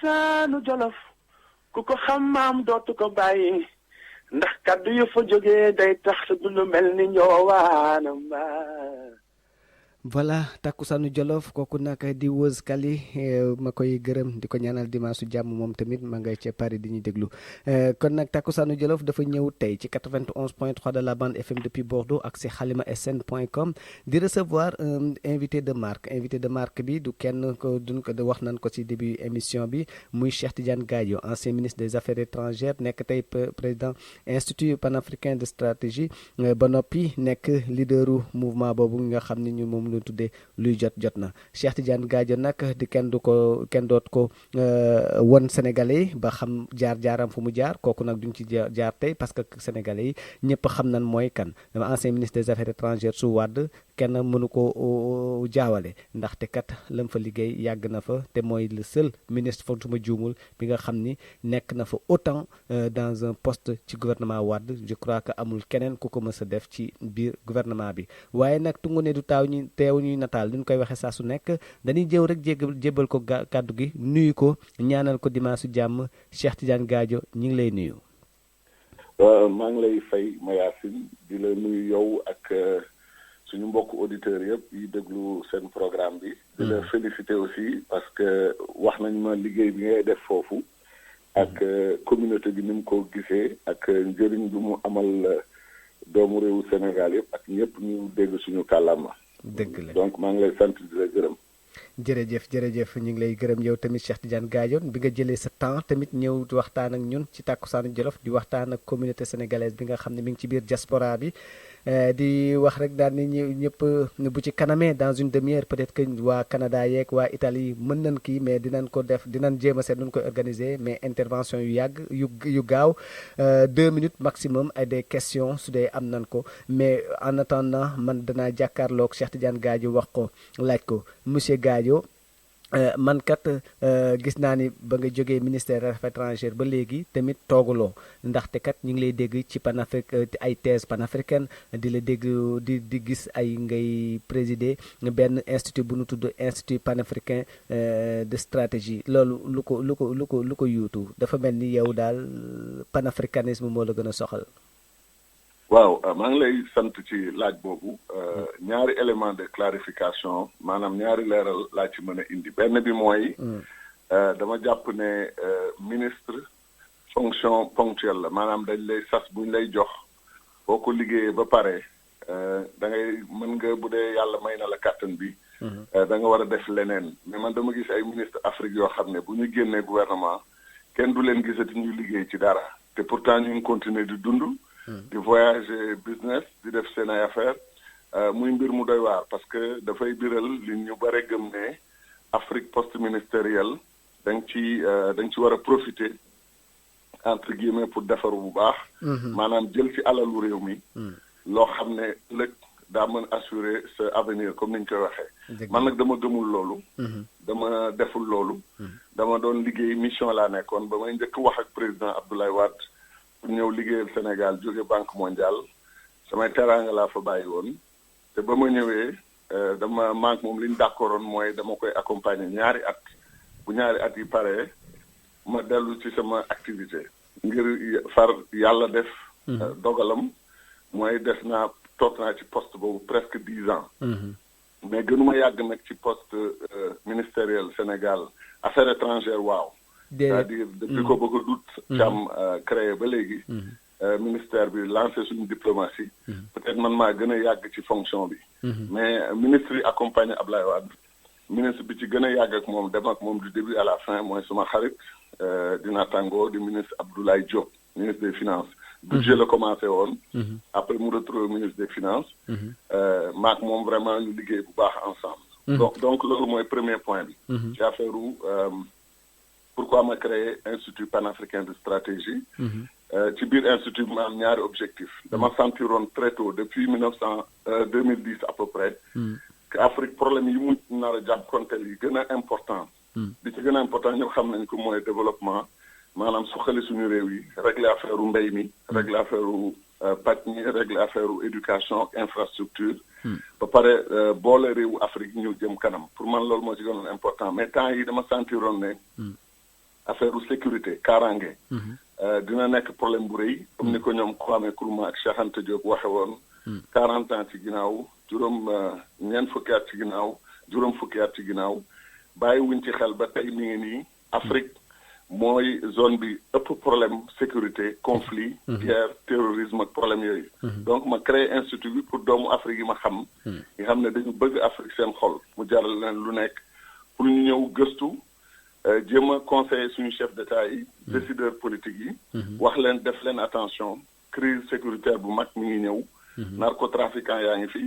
takkusaanu Jolof ku ko xam maam dootu ko bàyyi ndax kaddu yu fa jógee day tax du lu mel ni njoowaanam ba. voilà takkusaanu Jolof kooku nag di Weuss Kali ma koy gërëm di ko ñaanal dimanche su jàmm moom tamit ma ngay ca Paris di ñu déglu kon nag takkusaanu Jolof dafa ñëw tey ci 91.3 de la bande FM depuis Bordeaux ak si xalimasn.com di recevoir un invité de marque bi du kenn ko duñ ko wax nañ ko ci début émission bi muy Cheikh Tidiane Gadio ancien ministre des affaires étrangères nekk tey président institut panafricain de stratégie ba noppi nekk leaderu mouvement boobu nga xam ne ñu moom tuddee luy jot na Cheikh Tidiane Gadio nag di kenn doot ko won sénégalais yi ba xam jaar-jaaram fu mu jaar kooku nag duñ ci jaar tey parce que sénégalais yi ñëpp xam nañ mooy kan dama ancien ministre des affaires étrangères su Wàdd kenn mënu ko jaawale ndaxte kat lam fa liggéey yàgg na fa te mooy le seul ministre fa suma juumul bi nga xam ni nekk na fa autant dans un poste ci gouvernement Wàdd je crois que amul keneen ku ko mës a def ci biir gouvernement bi waaye nag tungu ne du teew ñuy nataal duñ koy waxee saa su nekk dañuy jëw rek jébbal ko kàddu gi nuyu ko ñaanal ko dimanche jàmm Cheikh Tidiane Gadio ñu ngi lay nuyu. maa ngi lay fay Mayacine di la nuyu yow ak suñu mbokk auditeurs yëpp yi déglu seen programme bi. di la féliciter aussi parce que wax nañ ma liggéey bi ngay def foofu ak communauté bi ni mu ko gisee ak njëriñ bi mu amal doomu réewu Sénégal yëpp ak ñëpp ñu dégg suñu kàllaama. dëgg la donc maa ngi lay sant di la gërëm. jërëjëf ñu ngi lay gërëm yow tamit Cheikh Tidiane Gadio bi nga jëlee sa temps tamit ñëw waxtaan ak ñun ci takkusaanu Jolof di waxtaan ak communauté sénégalaise bi nga xam ne mi ngi ci biir diaspora bi di wax rek daal ni ñëpp bu ci kanamee dans une demi-heure peut-être que waa Canada yeeg waa Italie mën nañ kii mais dinañ ko def dinañ jéem a seet nu ñu koy organiser mais intervention yu yàgg yu gaaw 2 minutes maximum ay des questions su dee am nañ ko mais en attendant man danaa jàkkaarloog Cheikh Tidiane Gadio wax ko laaj ko monsieur Gadio man kat gis naa ni ba nga jógee ministère des affaires étrangères ba léegi tamit tooguloo ndaxte kat ñu ngi lay dégg ci ay thèse panafricaine di la dégg di gis ay ngay présider benn institut bu nu tudd institut panafricain de stratégie loolu lu ko yuutu dafa mel ni yow daal panafricanisme moo la gën a soxal. waaw maa ngi lay sant ci laaj boobu ñaari élément de clarification maanaam ñaari leeral laa ci mën a indi benn bi mooy dama jàpp ne ministre fonction ponctuelle la maanaam dañ lay sas buñ lay jox boo ko liggéeyee ba pare da ngay mën nga bu dee yàlla may na la kàttan bi da nga war a def leneen mais man dama gis ay ministre Afrique yoo xam ne bu ñu génnee gouvernement kenn du leen gisati ñuy liggéey ci dara te pourtant ñu ngi continuer di dund di voyager business di def seen ay affaire muy mbir mu doy waar parce que dafay biral li ñu bare gëm ne Afrique post ministérielle dañ ci war a profiter entre guillemets pour defaru bu baax maanaam jël ci alalu réew mi loo xam ne ëllëg daa mën assurer sa avenir comme niñ koy waxee man nag dama gëmul loolu dama deful loolu dama doon liggéey mission laa nekkoon ba may njëkk wax ak président Abdoulaye Wade ñëw liggéeyal Sénégal jóge Banque mondiale samay teraanga laa fa bàyyi woon te ba ma ñëwee dama maak moom li ñu d'accordoon mooy dama koy accompagner ñaari at bu ñaari at yi paree ma dellu ci sama activité ngir far yàlla def dogalam mooy toog naa ci poste boobu presque 10 ans mais gënuma yàgg nag ci poste ministériel Sénégal affaires étrangères waaw c'est-à-dire depuis ko bëgg a dut càmm créé ba léegi ministère bi lancé suñu diplomatie peut-être man maa gën a yàgg ci fonction bi mais ministre yi accompagné Ablaye Wade ministre bi ci gën a yàgg ak moom dem ak moom du début à la fin mooy suma xarit di naataango di ministre Abdoulaye Diop ministre des finances budget la commencé woon après mu retrouvé ministre des finances maak moom vraiment ñu liggéey bu baax ensemble donc loolu mooy premier point bi ci affaire pourquoi ma créé institut panafricain de stratégie ci biir institut ma am ñaari objectif dama sentiroon très tôt depuis 2010 à peu près que Afrique problème yi mu nar a jànkonteel yi gën a important li ci gën a important ñëpp xam nañ ko mooy développement maanaam suqali suñu réew yi régler affaire u mbéy mi régler affaire u pàcc mi régler affaire u éducation infrastructure ba pare boole réewu Afrique ñu jëm kanam pour man loolu moo ci gënoon important mais temps yi dama sentiroon ne affaire sécurité kaaraange. dina nekk problème bu rëy comme ni ko ñoom Kwame Nkrumah ak Cheikh Anta Diop waxe woon. 40 ans ci ginnaaw ñeent fukki at ci ginnaaw juróom fukki at ci ginnaaw bàyyi wuñ ci xel ba tey mi ngi nii Afrique mooy zone bi ëpp problème sécurité conflit guerre terrorisme ak problème yooyu. donc ma créé institut bi pour doomu Afrique yi ma xam. nga xam ne dañu bëgg Afrique seen xol mu jaral leen lu nekk pour ñu ñëw gëstu. jéem a conseiller suñu chef d'État yi décideurs politiques yi wax leen def leen attention crise sécuritaire bu mag mi ngi ñëw narcotrafiquant yaa ngi fi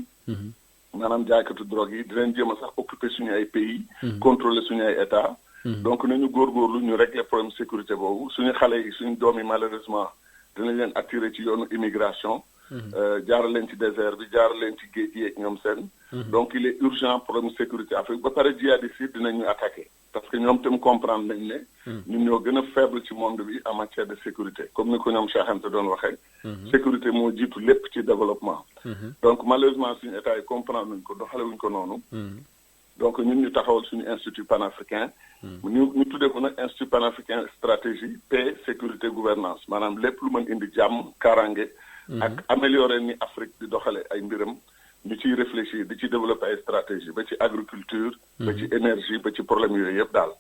maanaam jaaykatu drogue yi di leen jéem a sax occuper suñu ay pays contrôler suñu ay état donc nañu góorgóorlu ñu régler problème sécurité boobu suñu xale yi suñu doom yi malheureusement dinañ leen attirer ci yoonu immigration jaara leen ci désert bi jaara leen ci géej gi ak ñoom seen donc il est urgent problème sécurité Afrique ba pare djihadistes yi dinañu attaquer parce que ñoom tam comprendre nañ ne ñun ñoo gën a faible ci monde bi en matière de sécurité comme ni ko ñoom Cheikh Anta doon waxee sécurité moo jiitu lépp ci développement donc malheureusement suñu état yi comprendre nañ ko doxale wuñ ko noonu donc ñun ñu taxawal suñu institut panafricain ñu tuddee ko nag institut panafricain stratégie paix sécurité gouvernance maanaam lépp lu mën indi jàmm kaaraange ak améliorer ni Afrique di doxale ay mbiram ñu ciy réfléchir di ci développer ay stratégie ba ci agriculture ba ci énergie ba ci problème yooyu yëpp daal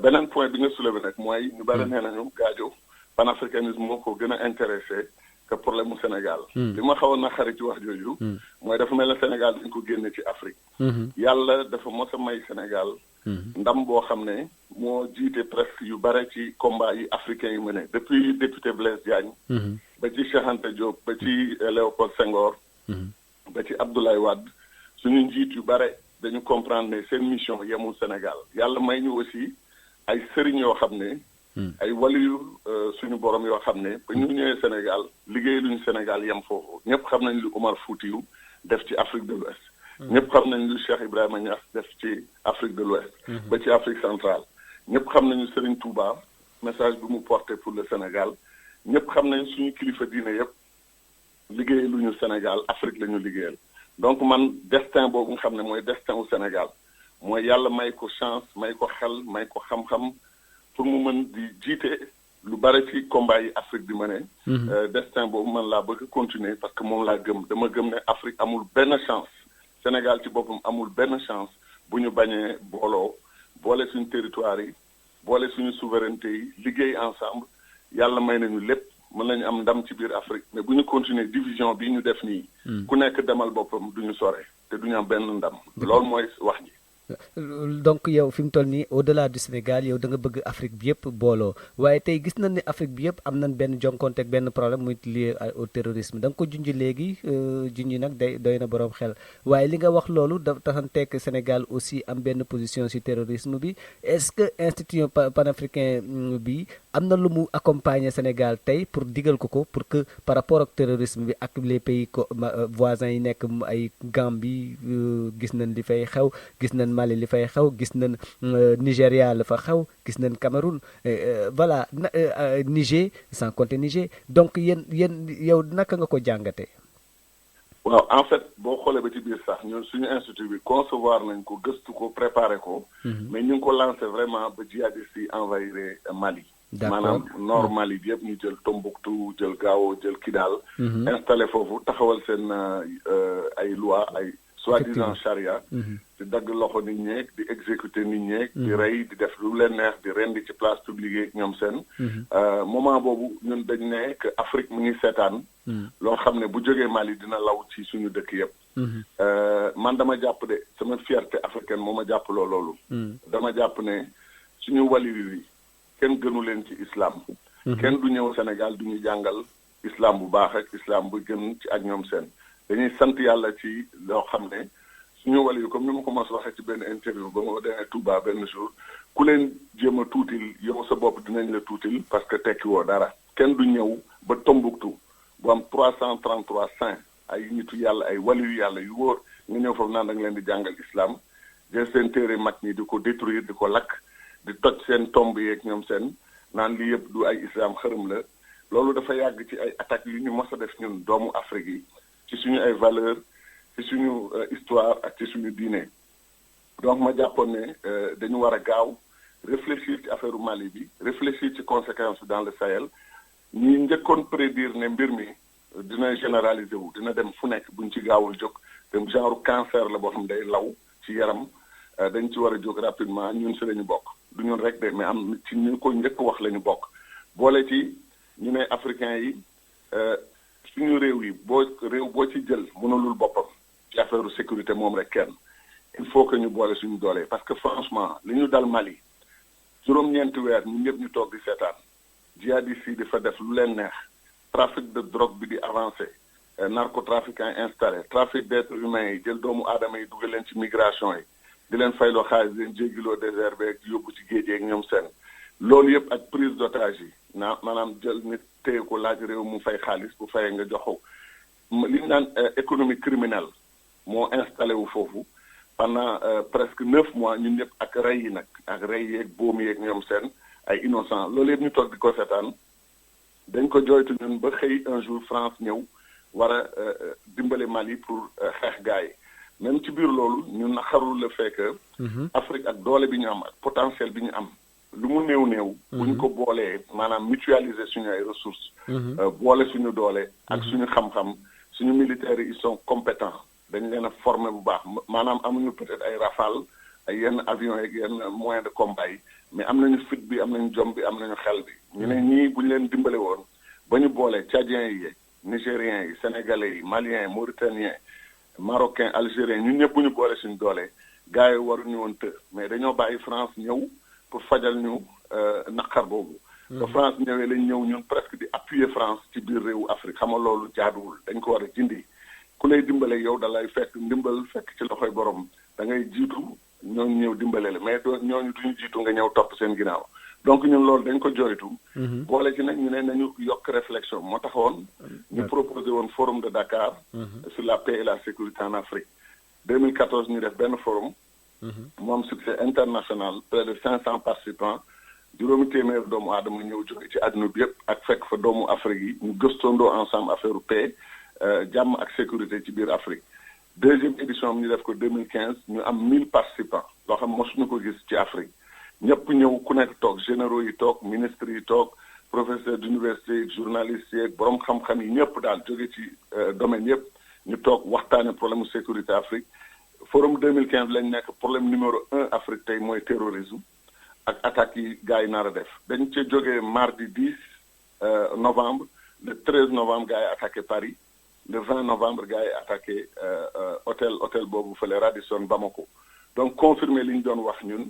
beneen point bi nga soulevé nag mooy ñu bari nee nañu Gadio panafricanisme moo ko gën a intéressé que problème mu Sénégal li ma xawoon na xarit ci wax jooju mooy dafa mel ne Sénégal dañ ko génne ci Afrique yàlla dafa mos a may Sénégal ndam boo xam ne moo jiite presque yu bare ci combat yi africains yi mené depuis député Blaise Diagne ba ci Cheikh Anta Diop ba ci Léopold Senghor ba ci Abdoulaye Wade suñu njiit yu bare dañu comprendre ne seen mission yemul Sénégal yàlla may ñu aussi ay sëriñ yoo xam ne ay waliyu suñu borom yoo xam ne ba ñu ñëwee Sénégal liggéey luñu Sénégal yem foofu ñëpp xam nañ lu Omar Foutiyou def ci Afrique de l'Ouest ñëpp xam nañ lu Cheikh Ibrahima Niass def ci Afrique de l'Ouest ba ci Afrique centrale ñëpp xam nañu Serigne Touba message bi mu porté pour le Sénégal ñëpp xam nañ suñu kilifa diine yëpp liggéey lu ñu Sénégal Afrique la ñu liggéeyal donc man destin boobu nga xam ne mooy destin wu Sénégal mooy yàlla may ko chance may ko xel may ko xam-xam pour mu mën di jiite lu bare ci combat yi Afrique di mëne destin boobu man laa bëgg continuer parce que moom laa gëm dama gëm ne Afrique amul benn chance Sénégal ci boppam amul benn chance bu ñu bañee booloo boole suñu territoire yi boole suñu souveraineté yi liggéey ensemble yàlla may nañu lépp mën nañu am ndam ci biir Afrique mais bu ñu continuer division bi ñu def nii ku nekk demal boppam du ñu sore te du ñu am benn ndam loolu mooy wax ji donc yow fi mu toll nii au delà du Sénégal yow da nga bëgg Afrique bi yëpp booloo waaye tey gis nañ ne Afrique bi yëpp am nañ benn jonkonte ak benn problème muy lié au terrorisme da nga ko junj léegi junj nag doy na boroom xel waaye li nga wax loolu da taxanteeg Sénégal aussi am benn position ci terrorisme bi est-ce que institut panafricain bi am na lu mu accompagner Sénégal tey pour digal ko pour que par rapport ak terrorisme bi ak les pays voisins yi nekk ay Gambie gis nañ li fay xew gis nañ Mali li fay xew gis nañ Nigéria la fa xew gis nañ Cameroun voilà Niger sans compter Niger donc yéen yow naka nga ko jàngatee. waaw en fait boo xoolee ba ci biir sax ñun suñu institut bi concevoir nañ ko gëstu ko préparer ko. mais ñu ngi ko lancé vraiment ba djihadistes yi envahir Mali. maanaam nord Mali bi yëpp ñu jël Tombouctou jël Gao jël Kidal. installé foofu taxawal seen ay loi ay. soi-disant charia di dagg loxo nit ñeeg di exécuter nit ñeeg di rey di def lu leen neex di rendi ci place publique ñoom seen moment boobu ñun dañ ne que Afrique mu ngi seetaan loo xam ne bu jógee Mali dina law ci suñu dëkk yëpp man dama jàpp de sama fierté africaine moo ma jàpp loolu dama jàpp ne suñu waliyu yi kenn gënu leen ci islam kenn du ñëw Sénégal du ñu jàngal islam bu baax ak islam bu gën ci ak ñoom seen dañuy sant yàlla ci loo xam ne suñu wàll yi comme ni ma ko mos waxee ci benn interview ba ma demee Touba benn jour ku leen jéem a tuutil yow sa bopp dinañ la tuutil parce que tekki woo dara kenn du ñëw ba Tombouctou bu am 333 saints ay nitu yàlla ay waliyu yàlla yu wóor nga ñëw foofu naan da nga leen di jàngal islam jël seen téere mag ñi di ko détruire di ko lakk di toj seen tomb yeeg ñoom seen naan lii yëpp du ay islam xërëm la loolu dafa yàgg ci ay attaques yu ñu mos a def ñun doomu Afrique yi ci suñu ay valeurs ci suñu histoire ak ci suñu diine donc ma jàppoon ne dañu war a gaaw réfléchir ci affaire Mali bi réfléchir ci conséquences dans le Sahel ñi njëkkoon prédire ne mbir mi dina généraliser wu dina dem fu nekk buñ ci gaawul jóg te genre cancer la boo xam day law ci yaram dañ ci war a jóg rapidement ñun si la ñu bokk du ñun rek de mais am ci ñu ko njëkk wax la ñu bokk boole ci ñu ne africains yi suñu réew yi réew boo ci jël mënulul boppam ci affaire sécurité moom rek kenn il faut que ñu boole suñu doole parce que franchement li ñu dal Mali juróom-ñeenti weer ñun ñëpp ñu toog di seetaan jihadistes yi di fa def lu leen neex trafic de drogue bi di avancé narcotrafiquants installé trafic d'êtres humains yi jël doomu aadama yi dugal leen ci migration yi di leen fayloo xaalis leen jéggiloo désert beeg yóbbu ci géej ak ñoom seen loolu yëpp ak prise d'otage yi maanaam jël nit téye ko laaj réew mu fay xaalis bu fayee nga joxo li ñu naan économie criminelle moo installé wu foofu pendant presque 9 mois ñun ñëpp ak rey yi nag ak rey yeeg boom yeeg ñoom seen ay innocent loolu yëpp ñu toog di ko seetaan dañ ko jooytu ñun ba xëy un jour France ñëw war a dimbale Mali pour xeex gars yi même ci biir loolu ñun naxarul le fait que Afrique ak doole bi ñu am ak potentiel bi ñu am lu mu néew bu ñu ko boolee maanaam mutualiser suñu ay ressources boole suñu doole ak suñu xam-xam suñu militaires yi ils sont compétents dañ leen a former bu baax maanaam amuñu peut-être ay rafale ay yenn avions yeeg yenn moyens de combat yi mais am nañu fit bi am nañu jom bi am nañu xel bi ñu ne ñii bu ñu leen dimbale woon ba ñu boolee tchadiens yi nigériens yi sénégalais yi maliens yi mauritaniens marocains algériens ñun ñëpp bu ñu boole suñu doole gars yi waruñu woon të mais dañoo bàyyi France ñëw pour fajal ñu naqar boobu ba France ñëwee lañ ñëw ñun presque di appuyer France ci biir réewu Afrique xam nga loolu jaaduwul dañ ko war a jindi ku lay dimbale yow da lay fekk ndimbal fekk ci loxoy borom da ngay jiitu ñooñu ñëw dimbale la mais ñooñu duñu jiitu nga ñëw topp seen ginnaaw donc ñun loolu dañ ko jooytu boole ci nag ñu ne nañu yokk réflexion moo taxoon ñu proposé woon forum de Dakar sur la paix et la sécurité en Afrique 2014 ñu def benn forum mu am succès international près de 500 participants juróomi téeméer doomu aadama ñëw jóge ci àdduna bi yëpp ak fekk fa doomu Afrique yi ñu gëstoondoo ensemble affaire paix jàmm ak sécurité ci biir Afrique deuxième édition am ñu def ko 2015 ñu am 1000 participants loo xam mosuñu ko gis ci Afrique ñëpp ñëw ku nekk toog généraux yi toog ministres yi toog professeurs d'université yi journalistes yeeg borom xam-xam yi ñëpp daal jóge ci domaine yëpp ñu toog waxtaane problème mu sécurité Afrique forum 2015 lañ nekk problème numéro 1 Afrique tey mooy terrorisme ak attaques yi gars yi nar a def dañ ca jógee mardi 10 novembre le 13 novembre gars yi attaqué Paris le 20 novembre gars yi attaqué hôtel boobu fële Radisson Bamako donc confirmer li ñu doon wax ñun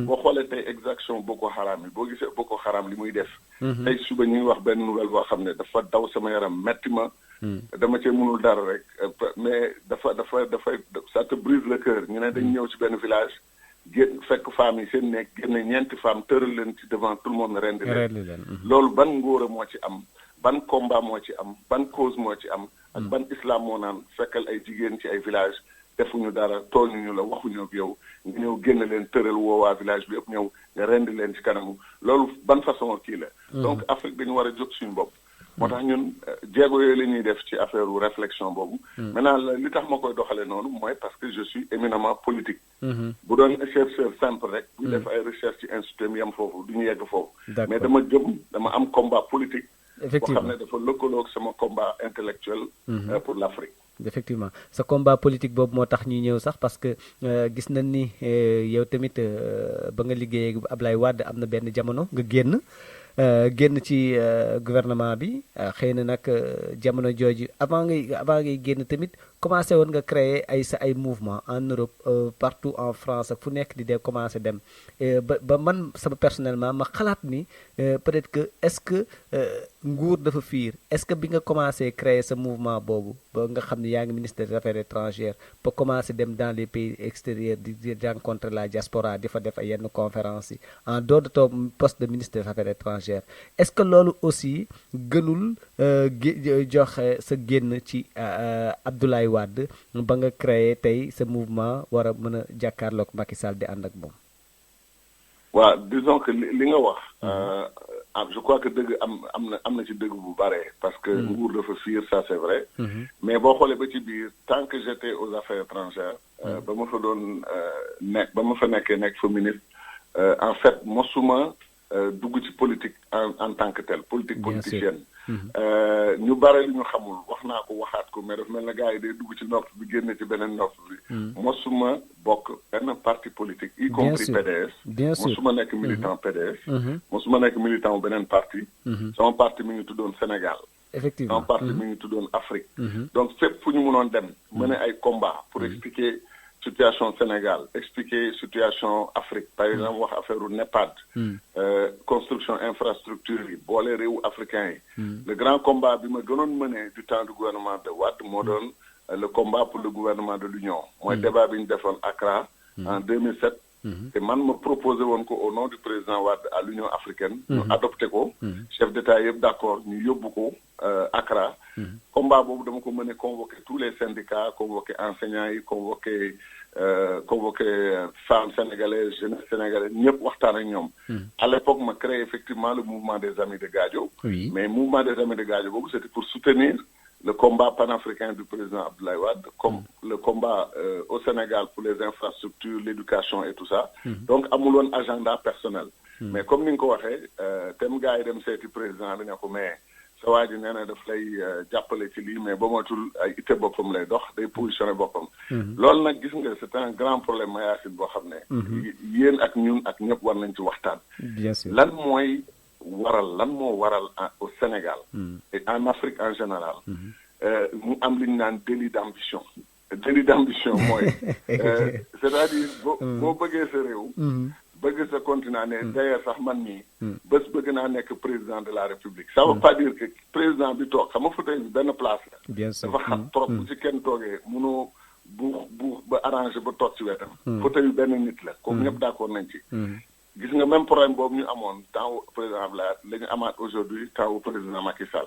boo xoolee tey exaction Boko Haram yi boo gisee Boko Haram li muy def tey suba ñu ngi wax benn nouvelle boo xam ne dafa daw sama yaram metti ma dama cee mënul dara rek mais dafay ça te brise le cœur ñu ne dañ ñëw ci benn village génn fekk femmes yi seen nekk génne ñeenti femmes tëral leen ci devant tout le monde rendi leen loolu ban ngóora moo ci am ban combat moo ci am ban cause moo ci am ak ban islam moo naan fekkal ay jigéen ci ay village defuñu dara tooñuñu la waxuñu ak yow nga ñëw génn leen tëral woowaa village bi yëpp ñëw nga rendi leen ci kanamu loolu ban façon kii la donc Afrique dañu war a jóg suñu bopp moo tax ñun jéego yooyu la ñuy def ci affaire réflexion boobu maintenant li tax ma koy doxale noonu mooy parce que je suis éminemment politique bu doon chercheur simple rek bu def ay recherche ci institut mi yam foofu du ñu yegg foofu mais dama am combat politique boo xam ne dafa lëkkaloog sama combat intellectuel pour l'Afrique effectivement sa combat politique boobu moo tax ñuy ñëw sax parce que gis nañ ni yow tamit ba nga liggéeyee Ablaye Wade am na benn jamono nga génn ci gouvernement bi xëy na nag jamono jooju avant ngay génn tamit commencé woon nga créer ay mouvement en Europe partout en France ak fu nekk di dee commencé dem ba man sama personnellement ma xalaat ni peut-être que est-ce que nguur dafa fiir est-ce que bi nga commencé créer sa mouvement boobu ba nga xam ne yaa ngi ministre des affaires étrangères ba commencé dem dans les pays extérieurs di rencontrer la diaspora di fa def ay yenn conférences yi en dehors de ton poste de ministre des affaires étrangères est-ce que loolu aussi gënul joxe sa génn ci Abdoulaye Wade ba nga créé tey sa mouvement war a mën a jàkkaarloog Macky Sall di ànd ak moom. waaw disons que li nga wax je crois que dëgg am na ci dëgg bu bare parce que nguur dafa fiir ça c'est vrai mais boo xoolee ba ci biir tant que j'étais aux affaires étrangères ba ma fa doon nekk ba ma fa nekk fa ministre en fait mosuma dugg ci politique en tant que tel politique politicienne. ñu bare lu ñu xamul wax naa ko waxaat ko mais daf mel na gars yi day dugg ci nopp bi génne ci beneen nopp bi. mosuma bokk benn parti politique. y compris PDS. mosuma nekk militant PDS. mosuma nekk militant beneen parti. sama parti mi ngi tuddoon Sénégal. effectivement sama parti mi ngi tuddoon Afrique. donc fépp fu ñu mënoon dem. mener ay combat pour expliquer situation Sénégal expliquer situation Afrique par exemple wax affaire u NEPAD. construction infrastructure yi boole réewu africain yi. le grand combat bi ma gënoon mener du temps du gouvernement de Wade moo doon le combat pour le gouvernement de l'Union. mooy débat bi ñu defoon Accra. en 2007. te man ma proposé woon ko au nom du président Wade à l'Union africaine. ñu adopté ko. chef d'État yëpp d'accord ñu yóbbu ko Accra. combat boobu dama ko mën a convoquer tous les syndicats convoquer enseignants yi convoquer femmes sénégalaises jeunesse sénégalaise ñëpp waxtaan ak ñoom. à l'époque ma créé effectivement le mouvement des amis de Gadio. mais mouvement des amis de Gadio boobu c'était pour soutenir le combat panafricain du président Abdoulaye Wade, comme le combat au Sénégal pour les infrastructures, l'éducation et tout ça. Donc, amul woon agenda personnel. Mais comme ni nga ko waxee thème gars yi dem seeti président bi ne ko mais sa waa ji nee na daf lay jàppale ci lii mais ba matul ay itte boppam lay dox day positionné boppam. loolu nag gis nga c'est un grand problème Mayacine boo xam ne. yéen ak ñun ak ñëpp war nañ ci waxtaan. bien sûr lan moo waral au Sénégal. et en Afrique en général. mu am li ñu naan délit d'ambition. délit d'ambition mooy. c'est-à-dire boo bëggee sa réew. bëgg sa continent ne d'ailleurs sax man nii. bés bëgg naa nekk président de la République. ça veut pas dire que président bi toog xam nga fauteuil bi benn place la. bien sûr dafa xat trop bu ci kenn toogee mënoo bu ba arrangé ba toog ci wetam. fauteuil bi benn nit la. comme ñëpp d'accord nañ ci. gis nga même problème boobu ñu amoon temps président Abdoulaye la ñu amaat aujourd'hui temps président Macky Sall.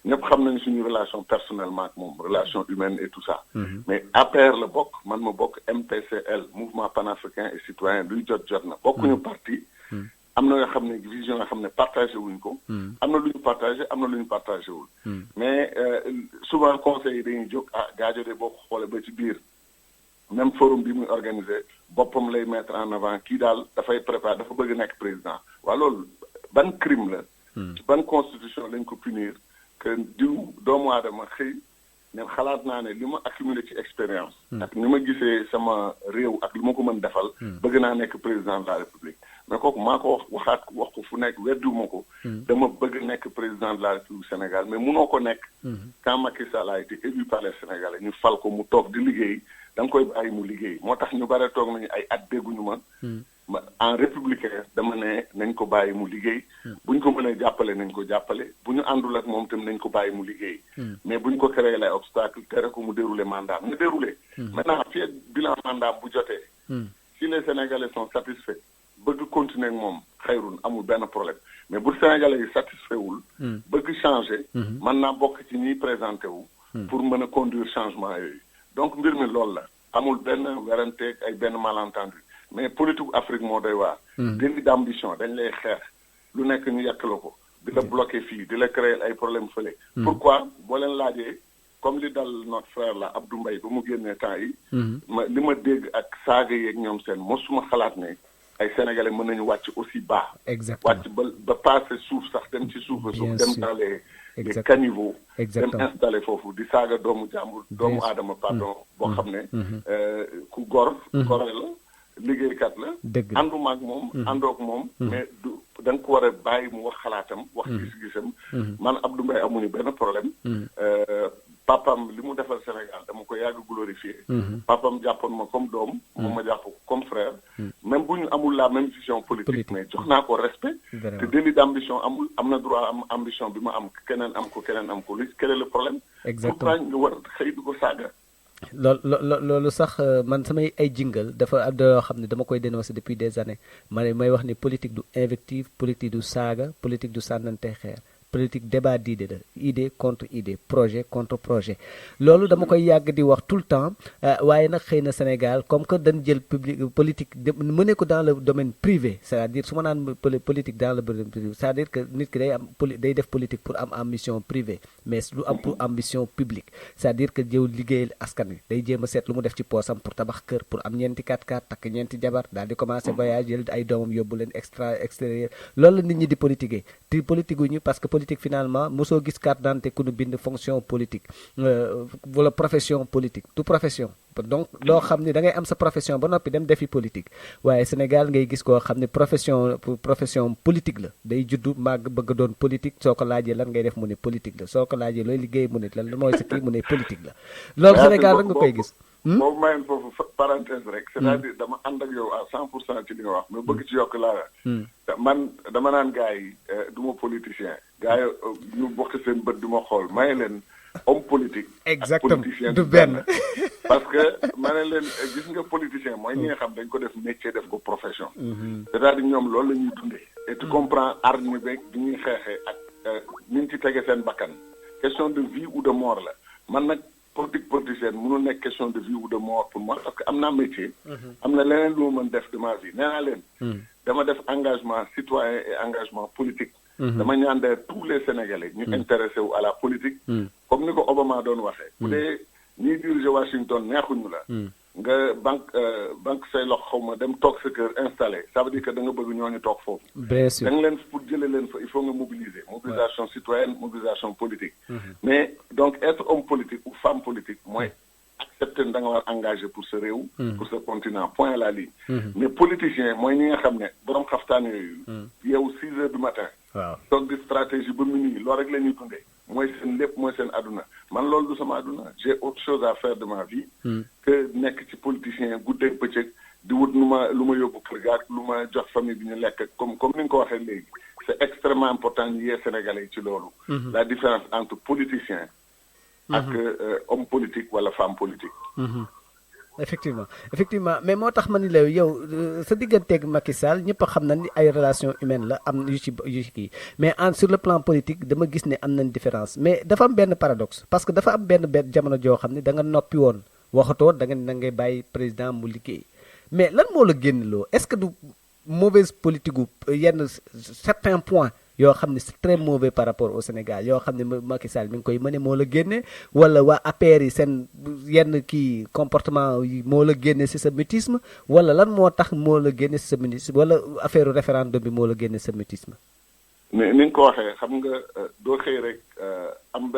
ñëpp xam nañ suñu relation personnellement ak moom relation humaine et tout ça. mais APR la bokk man ma bokk MPCL mouvement panafricain et citoyen luy jot na bokkuñu parti. am na yoo xam ne vision yoo xam ne partagé wuñ ko. am na lu ñu partagé am na lu ñu partagé wul. mais souvent conseil yi dañuy jóg Gadio de boo ko xoolee ba ci biir. même forum bi muy organisé boppam lay mettre en avant kii daal dafay préparer dafa bëgg nekk président waaw loolu ban crime la. ban constitution lañ ko punir que diw doomu aadama xëy ne xalaat naa ne li ma accumulé ci expérience. ak ni ma gisee sama réew ak li ma ko mën defal. bëgg naa nekk président de la république. mais kooku maa ko wax ko fu nekk weddiwuma ko. dama bëgg nekk président de la république Sénégal mais munoo ko nekk. quand Macky Sall a été élu par les Sénégalais ñu fal ko mu toog di liggéey. da nga koy bàyyi mu liggéey moo tax ñu bare toog nañu ay at dégguñu ma en républicain dama ne nañ ko bàyyi mu liggéey buñ ko mënee jàppale nañ ko jàppale bu ñu àndul ak moom tam nañ ko bàyyi mu liggéey mais buñ ko créé lay obstacle tere ko mu déroulé mandat mu déroulé maintenant fii bilan mandat bu jotee si les Sénégalais sont satisfaits bëgg continuer ak moom xayrun amul benn problème mais bu Sénégalais yi satisfait wul bëgg changer mën naa bokk ci ñiy présenté wu pour mën a conduire changement yooyu donc mbir mi loolu la amul benn weranteeg ay benn malentendu mais politique Afrique moo doy waar. délit d'ambition dañ lay xeex lu nekk ñu yàq la ko di la bloquer fii di la créer ay problème fële. pourquoi boo leen laajee comme li dal notre frère la Abdou Mbaye ba mu génnee temps yi. li ma dégg ak saaga yeeg ñoom seen mosuma xalaat ne ay sénégalais mën nañu wàcc aussi bas. exactement wàcc ba passé suuf sax dem ci suuf suuf dem dans les caniveaux. dem installé foofu di saaga doomu jàmbur doomu aadama pardon boo xam ne ku gore la liggéeykat la ànduma ak moom àndook moom mais du da nga ko war a bàyyi mu wax xalaatam wax gis-gisam man Abdou Mbaye amuñu benn problème papam li mu defal Sénégal dama ko yàgg glorifier papam jàppoon ma comme doom moom ma jàpp ko comme frère même bu ñu amul la même vision politique mais jox naa ko respect te délit d'ambition amul am na droit am ambition bi ma am keneen am ko lu quel est le problème pourquoi nga war xëy di ko saaga loolu sax man samay ay jingle dafa am yoo xam ne dama koy dénoncer depuis des années may wax ni politique du invective politique du saaga politique du sànnante xeer politique débat d'idée la idée contre idée projet contre projet loolu dama koy yàgg di wax tout le temps waaye nag xëy na Sénégal comme que dañ jël politique mëne ko dans le domaine privé c'est-à-dire su ma naan politique dans le domaine privé c'est-à-dire que nit ki day def politique pour am ambition privée mais lu am pour ambition publique c'est-à-dire que jëw liggéeyal askan wi day jéem a seet lu mu def ci poosam pour tabax kër pour am ñeenti 4x4 takk ñeenti jabar daal di commencer voyage jël ay doomam yóbbu leen extérieur loolu la nit ñi di politiquer te politique gu ñu parce que politique finalement mosoo gis carte d'identité ku ñu bind fonction politique wala profession politique du profession donc loo xam ni da ngay am sa profession ba noppi dem defi politique waaye Sénégal ngay gis koo xam ne profession politique la day juddu màgg bëgg doon politique soo ko laajee lan ngay def mu ne politique la soo ko laajee looy liggéey mu ne lan mooy sa kii mu ne politique la loolu Sénégal rek nga koy gis boobu mayen foofu parenthèse rek c'est-à-dire dama ànd ak yow à 100% ci li nga wax mais bëgg ci yokk laa man dama naan gars yi du ma politicien gars yi ñu bokk seen bët du ma xool maye leen homme politique exactement du benn parce que ma ne leen gis nga politicien mooy ñi nga xam dañ ko def métier def ko profession c'est-à-dire ñoom loolu la ñuy dundee et tu comprends arme beeg bi ñuy xeexee ak ñu ngi ci tege seen bakkan question de vie ou de mort la man nag politicienne mënul nekk question de vie ou de mort pour moi parce que am naa métier am na leneen lu ma mën def de ma vie nee naa leen dama def engagement citoyen et engagement politique dama ñaandee tous les Sénégalais ñu intéressé wu à la politique comme ni ko Obama doon waxee bu dee ñiy diriger Washington neexuñu la nga banque say lox xaw ma dem toog sa kër installé ça veut dire que da nga bëgg ñooñu toog foofu bien sûr da nga leen pour jëlee leen fa il faut nga mobiliser mobilisation citoyenne mobilisation politique mais donc être homme politique ou femme politique mooy accepter da nga war engagé pour sa réew pour sa continent point à la ligne mais politicien mooy ñi nga xam ne borom xaftaan yooyu yow 6 heures du matin waaw toog di stratégie ba minuit loolu rek la ñuy dundee mooy seen lépp mooy seen aduna man loolu du sama aduna j'ai autre chose à faire de ma vie que nekk ci politicien guddeeg bëccëg di wut lu ma yóbbu kër ga lu ma jox famille bi ñu lekk comme ni nga ko waxee léegi c'est extrêmement important ñu yee Sénégalais yi ci loolu la différence entre politicien ak homme politique wala femme politique effectivement mais moo tax ma ni la yow sa digganteeg Macky Sall ñëpp a xam na ni ay relations humaines la am yu ci kii mais sur le plan politique dama gis ne am nañ différence mais dafa am benn paradoxe parce que dafa am benn jamono joo xam ne da nga noppi woon waxatoo da nga na ngay bàyyi président mu liggéey mais lan moo la génn loo est-ce que du mauvaise politique gu yenn certains points yoo xam ne c'est très mauvais par rapport au Sénégal yoo xam ne Macky Sall mi ngi koy mëne moo la génne wala waa APR yi seen yenn kii comportement yi moo la génne ci sa mutisme wala lan moo tax moo la génne ci sa mutisme wala affaire référendum bi moo la génne sa mutisme mais ni nga ko waxee xam nga doo xëy rek am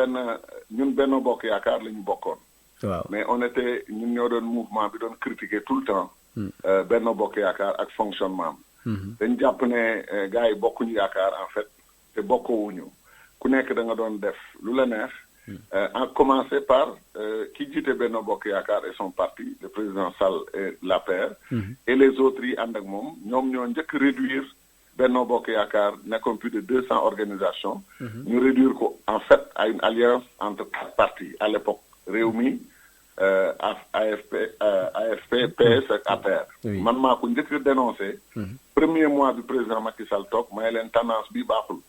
ñun Benno Bokk Yaakaar la ñu bokkoon waaw mais on était ñun ñoo doon mouvement bi doon critiquer tout le temps Benno Bokk Yaakaar ak fonctionnement dañ jàpp ne gars yi bokkuñu yaakaar en fait te bokkoowuñu ku nekk da nga doon def lu la neex en commencer par ki jiite Benno Bokk Yaakaar et son parti le président Sall et l'APR et les autres yi ànd ak moom ñoom ñoo njëkk réduire Benno Bokk Yaakaar nekkoon plus de 200 organisations ñu réduire ko en fait à une alliance entre 4 partis à l'époque Rewmi AFP PS ak APR man maa ko njëkk dénoncé premier mois du président Macky Sall toog may leen tendance bi baaxul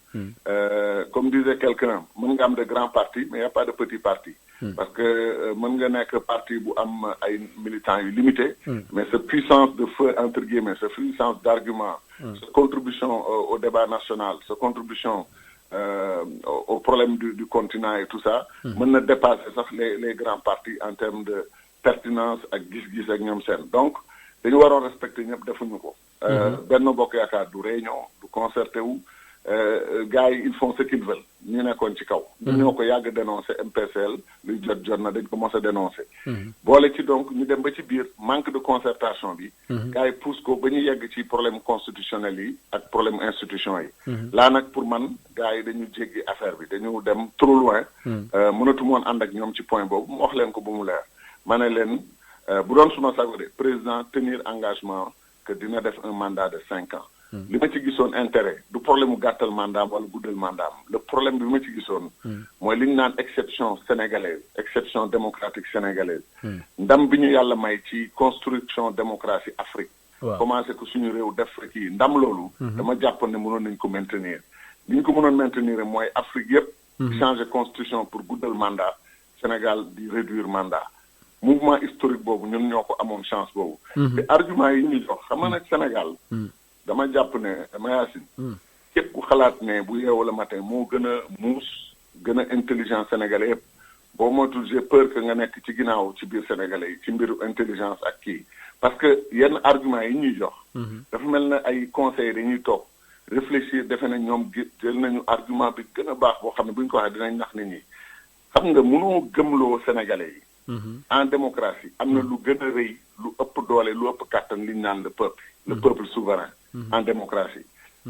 comme disait quelqu'un mën nga am de grands partis mais y a pas de petits partis parce que mën nga nekk parti bu am ay militants yu limité mais sa puissance de feu entre guillemets sa puissance d'argument sa contribution au débat national sa contribution au problème du continent et tout ça mën na dépasser sax les grands partis en termes de pertinence ak gis-gis ak ñoom seen donc dañu waroon respecter ñëpp defuñu ko Benno Bokk Yaakaar du réunion du concerté wu gars yi ils font ce qu'ils veulent ñu nekkoon ci kaw ñu ñoo ko yàgg dénoncé MPCL luy jot na dañ ko mos a dénoncé boole ci donc ñu dem ba ci biir manque de concertation bi gars yi pousse ko ba ñu yegg ci problème constitutionnel yi ak problème institution yi laa nag pour man gars yi dañu jéggi affaire bi dañu dem trop loin mënatu moon ànd ak ñoom ci point boobu mu wax leen ko ba mu leer ma ne leen bu doon suma sago de président tenir engagement que dina def un mandat de 5 ans li ma ci gisoon intérêt du problème mu gàttal mandaam wala guddal mandaam le problème bi ma ci gisoon mooy li ñu naan exception sénégalaise exception démocratique sénégalaise ndam bi ñu yàlla may ci construction démocratie Afrique commencé ko suñu réew def kii ndam loolu dama jàpp ne mënoon nañ ko maintenir li ñu ko mënoon maintenir mooy Afrique yëpp. changer constitution pour guddal mandat Sénégal di réduire mandat. mouvement historique boobu ñun ñoo ko amoon chance boobu. te argument yi ñu jox xam nga nag Sénégal. dama jàpp ne Mayacine. képp ku xalaat ne bu yeewu la matin moo gën a muus gën a intelligent sénégalais yëpp boo moytul j'ai peur que nga nekk ci ginnaaw ci biir sénégalais yi ci mbiru intelligence ak kii parce que yenn argument yi ñuy jox. dafa mel na ay conseils dañuy toog réfléchir defe na ñoom jël nañu argument bi gën a baax boo xam ne bu ñu ko waxee dinañ nax nit ñi xam nga mënoo gëmloo sénégalais yi. en démocratie am na lu gën a rëy lu ëpp doole lu ëpp kàttan li ñu naan le peuple souverain. en démocratie.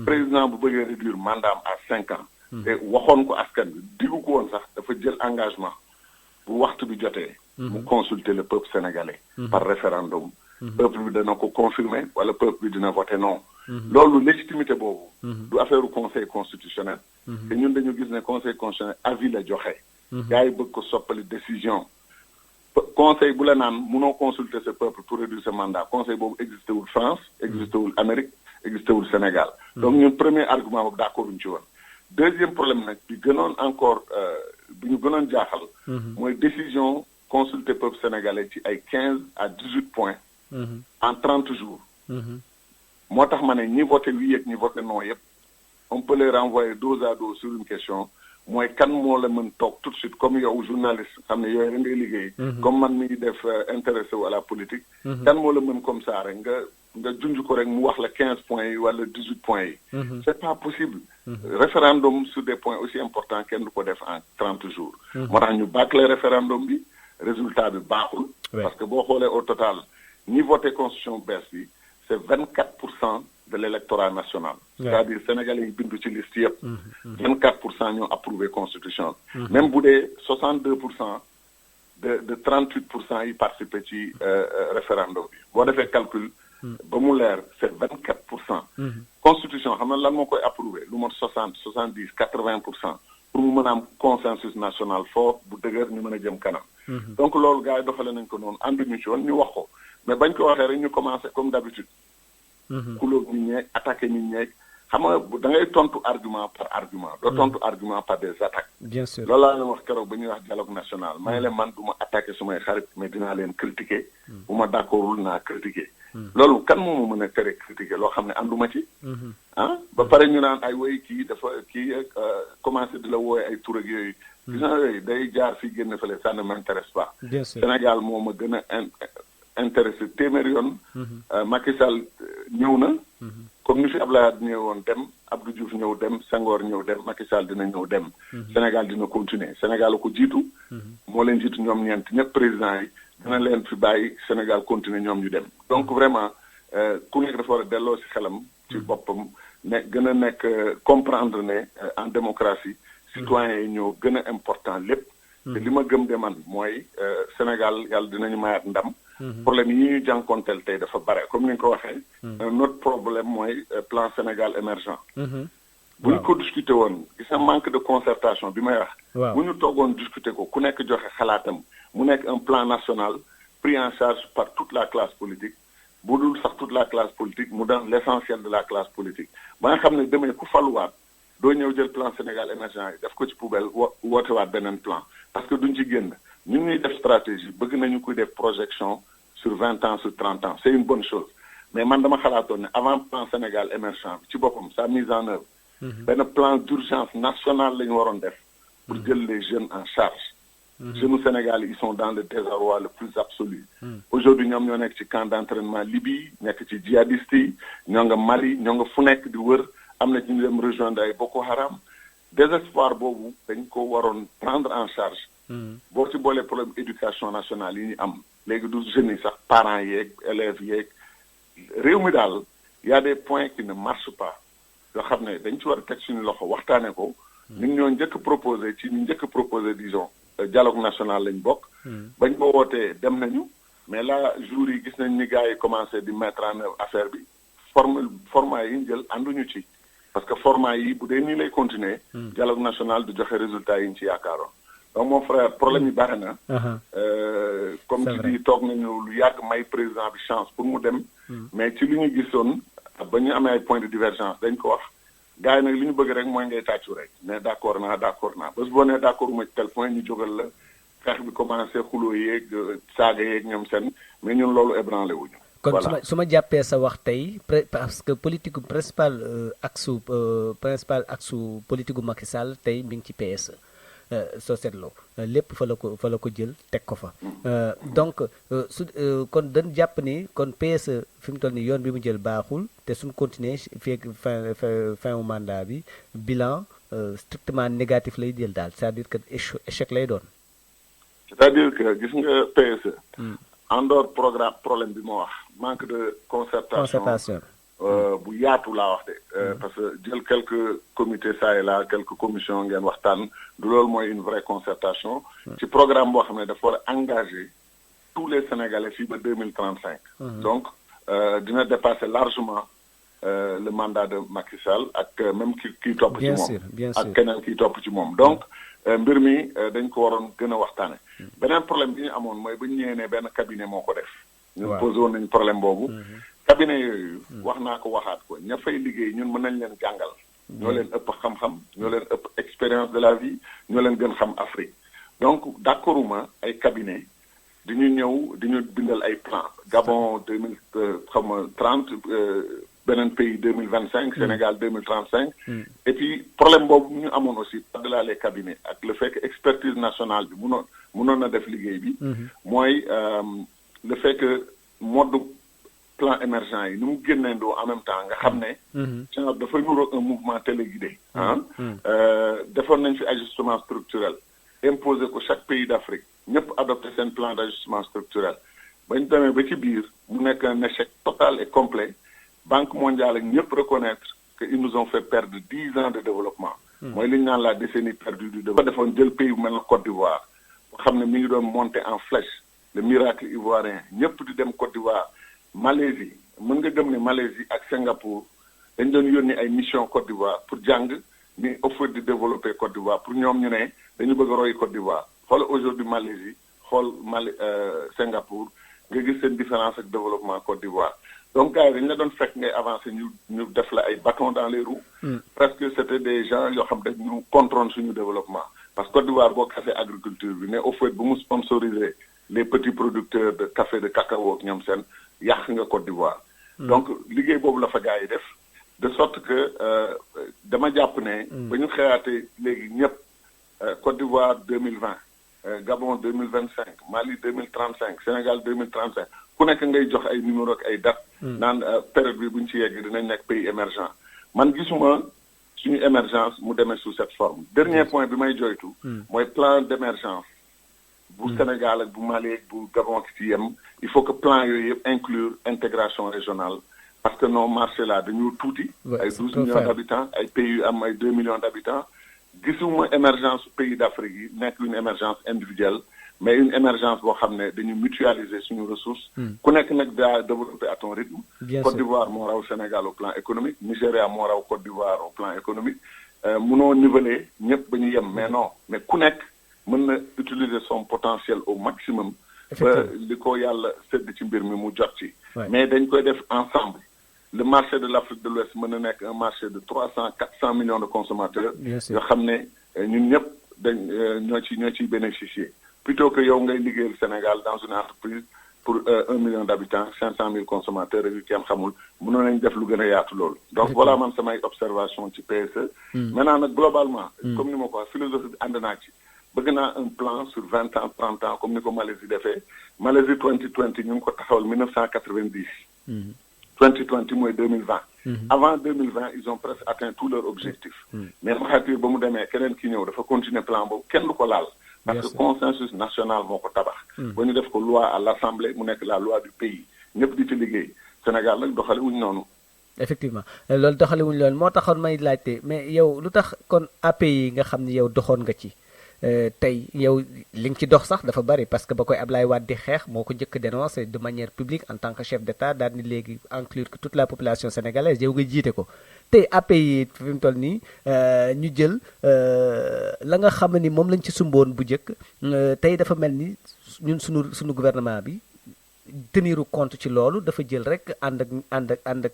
président bu bëggee réduire mandat à 5 ans. te waxoon ko askan bi digu ko woon sax dafa jël engagement bu waxtu bi jotee. mu consulter le peuple sénégalais. par référendum. peuple bi dana ko confirmer wala peuple bi dina voter non. loolu légitimité boobu. du affaire conseil constitutionnel. te ñun dañu gis ne conseil constitutionnel avis la joxe. gars yi bëgg ko soppali décision. conseil bu la naan munoo consulter ce peuple pour réduire ce mandat conseil boobu existé wul France existé wul Amérique existé wul Sénégal. donc ñun premier argument boobu d'accord wuñ ci woon. deuxième problème nag bi gënoon encore bi ñu gënoon jaaxal. mooy décision consulter peuple sénégalais ci ay 15 à 18 points. en 30 jours. moo tax ma ne ñi voté oui ak ñi voté non yëpp on peut les renvoyer dos à dos sur une question. mooy kan moo la mën toog tout de suite comme yow journaliste xam ne yooyu rek ngay liggéey. comme man mi def intéressé wu à la politique. kan moo la mën comme ça rek nga junj ko rek mu wax la 15 points yi wala 18 points yi. c'est pas possible. référendum sur des points aussi importants kenn du ko def en 30 jours. moo tax ñu bâcler référendum bi résultat bi baaxul. parce que boo xoolee au total ñi voté constitution bees bi c'est 24% de l'électorat national. c'est-à-dire sénégalais yi bindu ci liste yëpp. 24% ñoo approuvé constitution bi. même bu dee 62% de 38% yi participé ci référendum bi boo defee calcul. ba mu leer c'est 24%. constitution xam na lan moo koy approuvé lu mot 60 70 80% pour mu mën a am consensus national fort bu dëgër ñu mën a jëm kanam. donc loolu gars yi doxale nañ ko noonu ànduñu ci woon ñu wax ko mais bañ ko waxee rek ñu commencé comme d'habitude. kulóog nit ñeeg attaqué nit ñeeg xam nga da ngay tontu argument par argument. doo tontu argument par des attaques. bien sûr loolu laa leen wax keroog ba ñuy wax dialogue national may leen man du ma attaqué sumay xarit mais dinaa leen critiquer. bu ma d'accordul naa critiquer. loolu kan moo ma mën a tere critiquer loo xam ne ànduma ci. ba pare ñu naan ay woy kii dafa kii commencé di la wooye ay tur ak yooyu. gis nga yooyu day jaar fii génn fële ça ne m'intéresse pas. bien sûr Sénégal moo ma gën a intéressé téeméeri yoon. Macky Sall ñëw na. comme ni fi Abdoulaye Wade ñëwoon dem Abdou Diouf ñëw dem Senghor ñëw dem Macky Sall dina ñëw dem. Sénégal dina continuer Sénégal ko jiitu. moo leen jiitu ñoom ñeent ñëpp président yi dina leen fi bàyyi Sénégal continuer ñoom ñu dem. donc vraiment ku nekk dafa war a delloo ci xelam. ci boppam ne gën a nekk comprendre ne en démocratie. citoyens yi ñoo gën a important lépp. te li ma gëm de man mooy Sénégal yàlla dinañu mayaat ndam. problème yi ñu jànkonteel tey dafa bare comme ni nga ko waxee. notre problème mooy plan Sénégal émergent. bu ñu ko discuter woon gis nga manque de concertation bi may wax. bu ñu toogoon discuter ko ku nekk joxe xalaatam mu nekk un plan national pris en charge par toute la classe politique bu dul sax toute la classe politique mu doon l'essentiel de la classe politique ba nga xam ne demee ku faluwaat doo ñëw jël plan Sénégal émergent yi def ko ci poubelle wootewaat beneen plan parce que duñ ci génn ñun ñuy def stratégie bëgg nañu koy def projection sur 20 ans sur 30 ans c'est une bonne chose mais man dama xalaatoon ne avant plan Sénégal émergent bi ci boppam sa mise en œuvre benn plan d'urgence national la ñu waroon def pour jël les jeunes en charge jeunes Sénégal ils sont dans le désarroi le plus absolu aujourd'hui ñoom ñoo nekk ci camp d'entraînement Libye nekk ci djihadistes yi ñoo nga Mali ñoo nga fu nekk di wër am na ci ñu dem rejoindre ay Boko Haram désespoir boobu dañ ko waroon prendre en charge boo ci boolee problème éducation nationale yi ñu am léegi du jeunes yi sax parents yeeg élèves yeeg réew mi daal y a des points qui ne marchent pas yoo xam ne dañ ci war a teg suñu loxo waxtaane ko ñun ñoo njëkk proposé ci ñu njëkk proposé disons dialogue national lañ bokk bañ ko wootee dem nañu mais là jour yi gis nañ ni gars yi commencé di mettre en œuvre affaire bi format yi ñu jël ànduñu ci parce que format yi bu dee nii lay continuer dialogue national du joxe résultat yi ñu ci yaakaaroon donc mon frère problème yi bari na comme tu dis toog nañu lu yàgg may président bi chance pour mu dem mais ci li ñu gisoon ba ñu amee ay points de divergence dañ ko wax gars yi nag li ñu bëgg rek mooy ngay tàccu rek ne d'accord naa bés boo nee d'accord ma ci tel point ñu jógal la xeex bi commencé xuloo yeeg saaga yeeg ñoom seen mais ñun loolu ébranlé wuñu. kon su ma jàppee sa wax tey parce que politique principal axe politique gu Macky Sall tey mi ngi ci PSE soo seetloo lépp fa la ko jël teg ko fa. donc kon dañ jàpp ni kon PSE fi mu toll nii yoon bi mu jël baaxul te suñ continuer fii fin wu mandat bi bilan strictement négatif lay jël daal c'est-à-dire que échec lay doon. c'est-à-dire que gis nga PSE. en dehors problème bi ma wax manque de concertation bu yaatu laa wax de parce que jël quelques comités ça et là quelques commissions ngeen waxtaan du loolu mooy une vraie concertation ci programme boo xam ne dafa war a engager tous les Sénégalais fii ba 2035 donc dina dépasser largement le mandat de Macky Sall ak même kii topp ci moom ak keneen kii topp ci moom donc mbir mi dañ ko waroon gën a waxtaane beneen problème bi ñu amoon mooy ba ñu ñëwee ne benn cabinet moo ko def ñun posé woon nañu problème boobu cabinet yooyu wax naa ko waxaat ko ña fay liggéey ñun mën nañ leen jàngal ñoo leen ëpp xam-xam ñoo leen ëpp expérience de la vie ñoo leen gën xam Afrique donc d'accorduma ay cabinet di ñu ñëw di ñu bindal ay plan Gabon 2030 beneen pays 2025 Sénégal 2035 et puis problème boobu ñu amoon aussi par-delà les cabinets ak le fait que expertise nationale bi mënoon na def liggéey bi mooy le fait que mode plan émergent yi ni mu génneendoo en même temps nga xam ne genre dafay nuroog un mouvement téléguidé defoon nañ fi ajustement structurel imposé ko chaque pays d'Afrique ñëpp adopté seen plan d'ajustement structurel bañ demee ba ci biir mu nekk un échec total et complet Banque mondiale ak ñëpp reconnaître que ils nous ont fait perdre 10 ans de développement mooy li ñu naan la décennie perdue du développement defoon jël pays bu mel na Côte d'Ivoire boo xam ne mi ngi doon monter en flèche le miracle ivoirien ñëpp di dem Côte d'Ivoire Malaisie mën nga gëm ne Malaisie ak Singapour dañ doon yónni ay mission Côte d'Ivoire pour jàng ni offre di développer Côte d'Ivoire pour ñoom ñu ne dañu bëgg a roy Côte d'Ivoire xool aujourd'hui Malaisie xool Singapour nga gis seen différence ak développement Côte d'Ivoire donc gars yi dañu la doon fekk ngay avancer ñu def la ay bâtons dans les roues presque c'était des gens yoo xam ne ñu contrôlent suñu développement parce que Côte d'Ivoire boo café agriculture bi ne au fait bu mu sponsoriser les petits producteurs de café de cacao ak ñoom seen yàq nga Côte d'Ivoire donc liggéey boobu la fa gars yi def de sorte que dama jàpp ne ba ñu xeyaate léegi ñëpp Côte d'Ivoire 2020 Gabon 2025 Mali 2035 Sénégal 2035 ku nekk ngay jox ay numéro ak ay date naan période bi bu ñu ci yegg dinañ nekk pays émergent man gisuma suñu émergence mu demee sous cette forme dernier point bi may joytu mooy plan d'émergence bu Sénégal ak bu Mali ak bu Gabon ki ci yem il faut que plan yooyu yëpp inclure intégration régionale parce que nos marchés là dañu tuuti ay 12 millions d'habitants ay pays yu am ay 2 millions d'habitants gisuma émergence pays d'Afrique yi nekk une émergence individuelle mais une émergence boo xam ne dañu mutualiser suñu ressources ku nekk nag daa développer à ton rythme Côte d'Ivoire moo raw Sénégal au plan économique Nigéria moo raw Côte d'Ivoire au plan économique munoo niveler ñëpp ba ñu yem mais non mais ku nekk mën na utiliser son potentiel au maximum ba li ko yàlla sedd ci mbir mi mu jot ci mais dañ koy def ensemble le marché de l'Afrique de l'Ouest mën na nekk un marché de 300-400 millions de consommateurs yoo xam ne ñun ñëpp dañ ñoo ciy bénéficier plutôt que yow ngay liggéeyal Sénégal dans une entreprise pour 1 million d'habitants 500 000 consommateurs yu kenn xamul mënoon nañ def lu gën a yaatu loolu donc voilà man samay observation ci PSE maintenant nag globalement comme ni ma ko wax philosophie bi ànd naa ci bëgg naa un plan sur 20 ans 30 ans comme ni ko Malaisie defee Malaisie 2020 ñu ngi ko taxawal 1990 2020 mooy 2020 avant 2020 ils ont presque atteint tous leurs objectifs mais Mahathir ba mu demee keneen ki ñëw dafa continuer plan boobu kenn du ko laal parce que consensus national moo ko tabax ba ñu def ko loi à l'Assemblée mu nekk la loi du pays ñëpp di ci liggéey Sénégal nag doxale wuñ noonu effectivement loolu doxale wuñ loolu moo taxoon may laajte mais yow lu tax kon API nga xam ni yow doxoon nga ci tey yow li nga ci dox sax dafa bari parce que ba koy Ablaye Wade di xeex moo ko njëkk dénoncé de manière publique en tant que chef d'État daal ni léegi inclure que toute la population sénégalaise yow nga jiite ko tey API fi mu toll nii ñu jël la nga xam ni moom lañ ci sumboon bu njëkk tey dafa mel ni ñun suñu gouvernement bi teniru compte ci loolu dafa jël rek ànd ak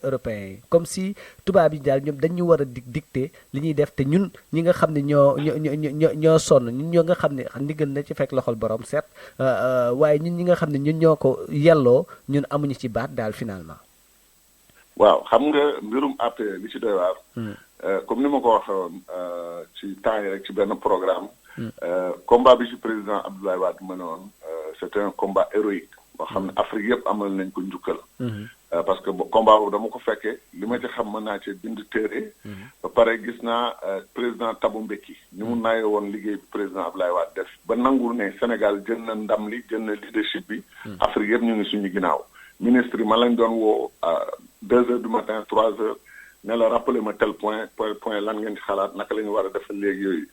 européens yi comme si tubaab yi daal ñoom dañu war a dicter li ñuy def te ñun ñi nga xam ne ñoo sonn ñun ñoo nga xam ne ndigal na ci fekk loxol borom set waaye ñun ñi nga xam ne ñun ñoo ko yelloo ñun amuñu ci baat daal finalement. waaw xam nga mbirum APE li ci doy waar. comme ni ma ko waxee woon ci temps yi rek ci benn programme. combat bi ci président Abdoulaye Wade ma ne woon c'était un combat héroïque boo xam ne Afrique yëpp amal nañ ko njukkal. parce que combat boobu dama ko fekkee li ma ci xam mën naa ci bind téere. ba pare gis naa président Thabo Mbeki ni mu naayee woon liggéey bi président Abdoulaye Wade def ba nangul ne Sénégal jël na ndam li jël na leadership bi. Afrique yëpp ñu ngi suñu ginnaaw. ministre yi ma lañ doon woo à 2 heures du matin 3 heures ne la rappeler ma tel point lan ngeen ci xalaat naka la ñu war a defal léegi yooyu.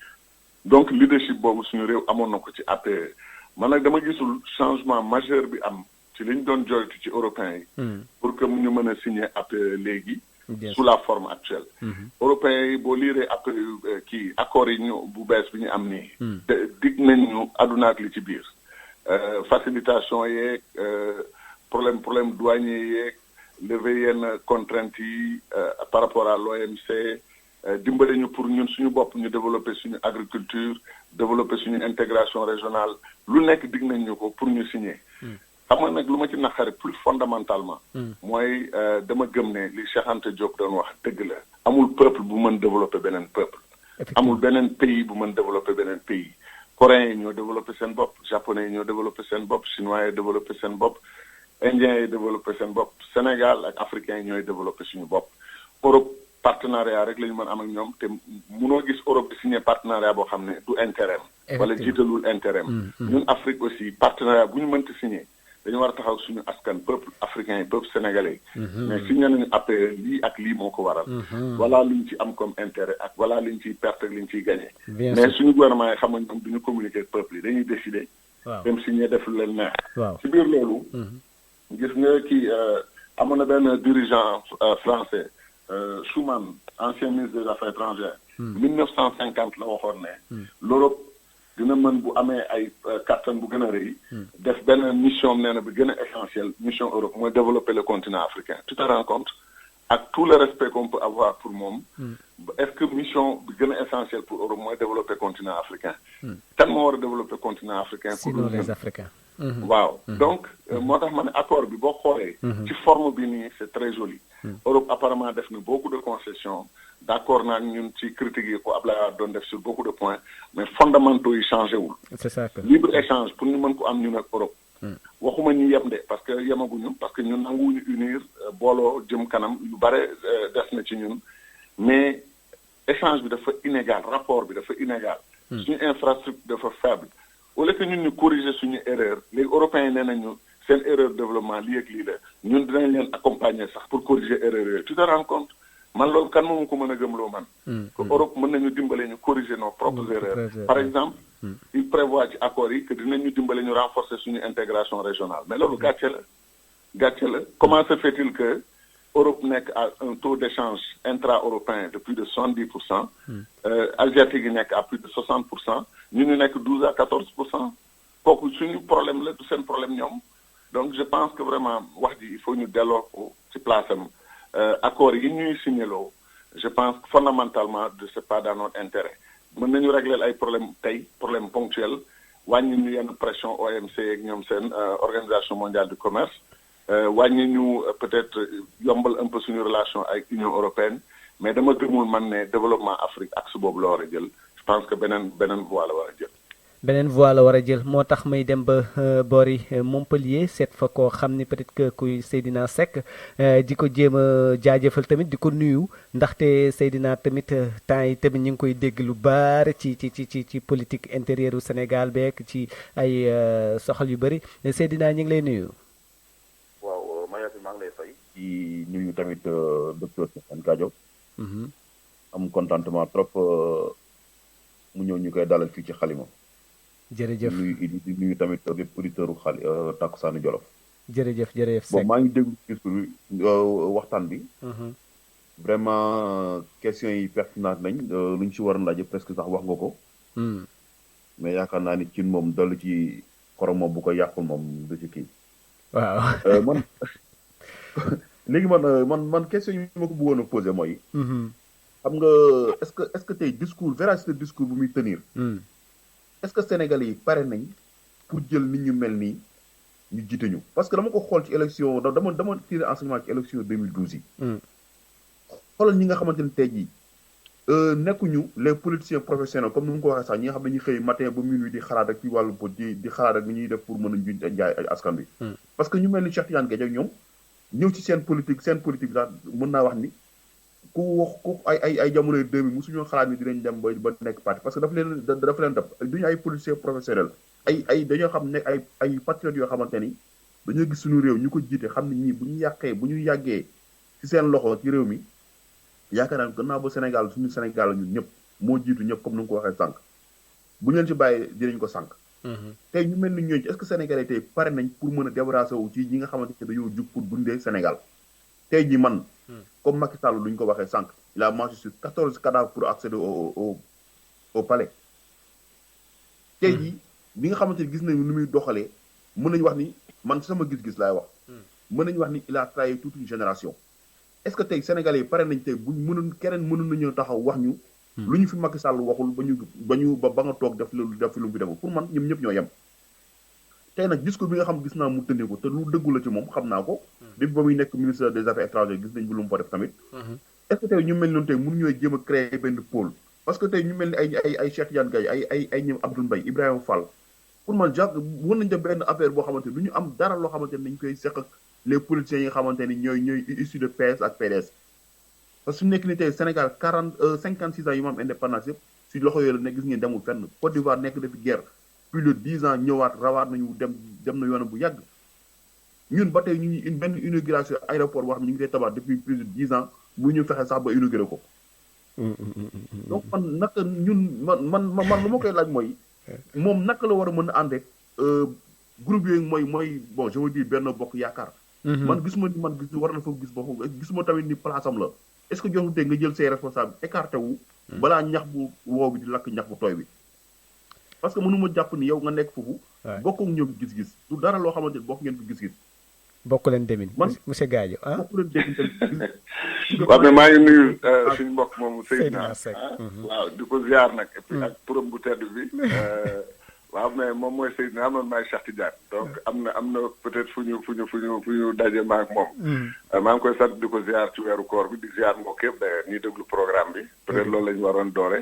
donc leadership boobu suñu réew amoon na ko ci APE man nag dama gisul changement majeur bi am ci li ñu doon joytu ci européens yi. pour que ñu mën a signer APE léegi. sous la forme actuelle. européens yi boo liiree APE kii accords yi ñu bu bees bi ñu am nii. dig nañ ñu àdduna ak li ci biir. facilitation yeeg problème douanier yeeg lever yenn contraintes yi par rapport à l'OMC. dimbale ñu pour ñun suñu bopp ñu développer suñu agriculture développer suñu intégration régionale lu nekk dig nañ ñu ko pour ñu signer. xam nga nag lu ma ci naqari plus fondamentalement. mooy dama gëm ne li Cheikh Anta Diop doon wax dëgg la. amul peuple bu mën développer beneen peuple. amul beneen pays bu mën développer beneen pays. coréens yi ñoo développer seen bopp japonais yi ñoo développer seen bopp chinois yi développer seen bopp indiens yi développer seen bopp Sénégal ak africains yi ñooy développer suñu bopp. Europe partenariat rek la ñu mën am ak ñoom te munoo gis Europe di signer partenariat boo xam ne du intérêt wala jiitalul intérêt ñun Afrique aussi partenariat bu ñu mënti signer dañu war a taxaw suñu askan peuple africain yi peuple sénégalais mais signé nañu APE lii ak lii moo ko waral voilà li ñu ci am comme intérêt ak voilà li ñu ciy perte ak li ñu ciy gagné mais suñu gouvernement yi xam nga ñoom duñu communiquer ak peuple yi dañuy décider dem signer def lu leen neex ci biir loolu gis nga kii amoon na benn dirigeant français Schuman ancien ministre des affaires étrangères 1950 la waxoon ne l'Europe dina mën bu amee ay kattan bu gën a rëy def benn mission nee na bi gën a essentielle mission Europe mooy développer le continent africain tu te rends compte ak tout le respect qu'on peut avoir pour moom est-ce que mission bi gën a essentielle pour Europe mooy développer continent africain kan moo war a développer continent africain sinon les Africains waaw donc moo tax ma ne accord bi boo xoolee ci forme bi nii c'est très joli Europe apparemment def na beaucoup de concessions d'accord naa ñun ci critiques yi ko Abdoulaye doon def sur beaucoup de points mais fondamentaux yi changé wul c'est ça libre échange pour ñu mën ko am ñun ak Europe waxuma ñu yem de parce que yemaguñu parce que ñun nanguwuñu unir booloo jëm kanam yu bare des na ci ñun mais échange bi dafa inégal rapport bi dafa inégal suñu infrastructure dafa faible au lieu que ñun ñu corriger suñu erreur les européens nee nañu seen erreur de développement lii ak lii la ñun dinañ leen accompagner sax pour corriger erreur yooyu tu te rends compte man loolu kan moomu ko mën a gëmloo man que Europe mën nañu dimbale ñu corriger nos propres erreurs par exemple il prévoit ci accords yi que dinañu dimbale ñu renforcer suñu intégration régionale mais loolu gàcce la comment se fait-il que Europe nekk à un taux d'échange intra-européen de plus de 70%, asiatique yi nekk à plus de 60%, ñu nekk 12 à 14%. kooku suñu problème la du seen problème ñoom donc je pense que vraiment wax ji il faut ñu delloo ko ci place am accords yi ñuy signéloo je pense que fondamentalement c'est pas dans notre intérêt mën nañu régler ay problème ponctuel wàññi ñu yenn pression OMC ak ñoom seen organisation mondiale du commerce wàññi ñu peut-être yombal un peu suñu relation avec Union européenne mais dama gëmul man ne développement Afrique axe boobu la war a jël je pense que beneen voie la war a jël. beneen voie la war a jël moo tax may dem ba boori Montpellier seet fa koo xam ni peut-être que kuy Seydina Seck di ko jéem a jaajëfal tamit di ko nuyu ndaxte Seydina tamit temps yi tamit ñu ngi koy dégg lu bari ci politique intérieure u Sénégal beek ci ay soxal yu bëri Seydina ñu ngi lay nuyu. waaw Mayacine maa ngi lay fay. di nuyu tamit docteur Cheikh Gadio. am contentement trop mu ñëw ñu koy dalal fii ci Xalima. jërëjëf di nuyu tamit bépp auditeur u Takkusaanu Jolof. jërëjëf Seck bon maa ngi déglu discours waxtaan bi. vraiment questions yi pertinentes nañ lu ñu ci war a laaj presque sax wax nga ko. mais yaakaar naa ni cin moom dolli ci xorom moom bu ko yàqul moom du ci kii. waaw man léegi man question yi ma ko bëggoon a posé mooy. xam nga est-ce que tey véracité discours bu muy tenir. est-ce que Sénégalais yi pare nañ pour jël nit ñu mel nii ñu jiite ñu parce que dama ko xool ci élection dama tiré enseignement ci élection 2012 yi. xoolal ñi nga xamante ne tey jii nekkuñu les politiciens professionnels comme ni mu ko waxee sax ñi nga xam ne ñu xëy matin ba minuit di xalaat ak ci wàllu di xalaat ak ni ñuy def pour mën a njuñ jaay askan bi. parce que ñu mel ni Cheikh Tidiane Gadio ñoom ñëw ci seen politique daal mën naa wax ni ku ay jamonoy 2000 mosuñoo xalaat ni dinañ dem ba nekk parti parce que dafa leen def duñu ay politiciens professionnels dañoo xam ne ay patriotes yoo xamante ni dañoo gis suñu réew ñu ko jiite xam ne ñii bu ñu yàggee ci seen loxo ci réew mi yaakaar naa gannaaw ba Sénégal suñu Sénégal ñun ñëpp moo jiitu ñëpp comme ni nga ko waxee sànq bu ñu leen ci bàyyee dinañ ko sànq. tey ñu mel ni ñooñu est-ce que Sénégalais tey pare nañ pour mën a débarrasser wu ci ñi nga xamante ne dañoo jug pour dundee Sénégal tey ji man. comme Macky Sall lu ñu ko waxee sànq il a marché sur 14 cadavres pour accéder au palais. tey jii bi nga xamante ni gis nañu nu muy doxalee mën nañu wax ni man sama gis-gis laay wax. mën nañu wax ni il a trahi toute une génération. est-ce que tey Sénégalais yi pare nañ tey buñ keneen mënoon nañoo taxaw wax ñu. lu ñu fi Macky Sall waxul ba nga toog def lu mu fi deful pour man ñoom ñëpp ñoo yem. tey nag discours bi nga xam gis naa mu tëndee ko te lu dëggu la ci moom xam naa ko. depuis ba muy nekk ministre des affaires étrangères gis nañ bu lu mu fa def tamit. est-ce que tey ñu mel noonu tey mënuñoo jéem a créer benn pôle. parce que tey ñu mel ni ay Cheikh Tidiane Gaye ay ñoom Abdoul Mbaye Ibrahima Fall pour man mën nañ def benn affaire boo xamante ni du ñu am dara loo xamante ni dañ koy seq ak les politiciens yi nga xamante ni ñooy issus de PS ak PDS. parce que su nekk ni tey Sénégal 56 ans yi mu am indépendance yëpp si loxo yooyu la nekk gis ngeen demul fenn Côte d'Ivoire nekk dafi guerre plus de 10 ans ñëwaat rawaat nañu dem na yoonam bu yàgg ñun ba tey ñu ngi benn inauguration aéroport boo xam ne ñu ngi koy tabax depuis plus de 10 ans mu ñu fexe sax ba inauguré ko. donc man naka ñun man lu ma koy laaj mooy moom naka la war a mën a ànd ak groupe yooyu mooy bon je veux dire benn bokk yaakaar. man gisuma ni war na fa gis boppam gisuma tamit ni place am la est-ce que jotul tey nga jël say responsable écarté wu. balaa ñax bu woow bi di lakk ñax bu tooy bi. parce que mënuma jàpp ni yow nga nekk foofu. bokku ñoom gis-gis du dara loo xamante ni bokk ngeen ko gis-gis. bokk leen demin monsieur Gadio bokk leen demin tamit. waaw mais maa ngi nuyu suñu mbokk moomu Seydina Seck waaw di ko ziar nag et puis ak turam bu tedd bi. waaw mais moom mooy Seydina man maay Cheikh Tidiane donc am na peut-être fu ñu daje ma ak moom. maa ngi koy sant di ko ziar ci weeru koor bi di ziar mbokk yëpp d'ailleurs ñuy déglu programme bi peut-être loolu la ñu waroon doore.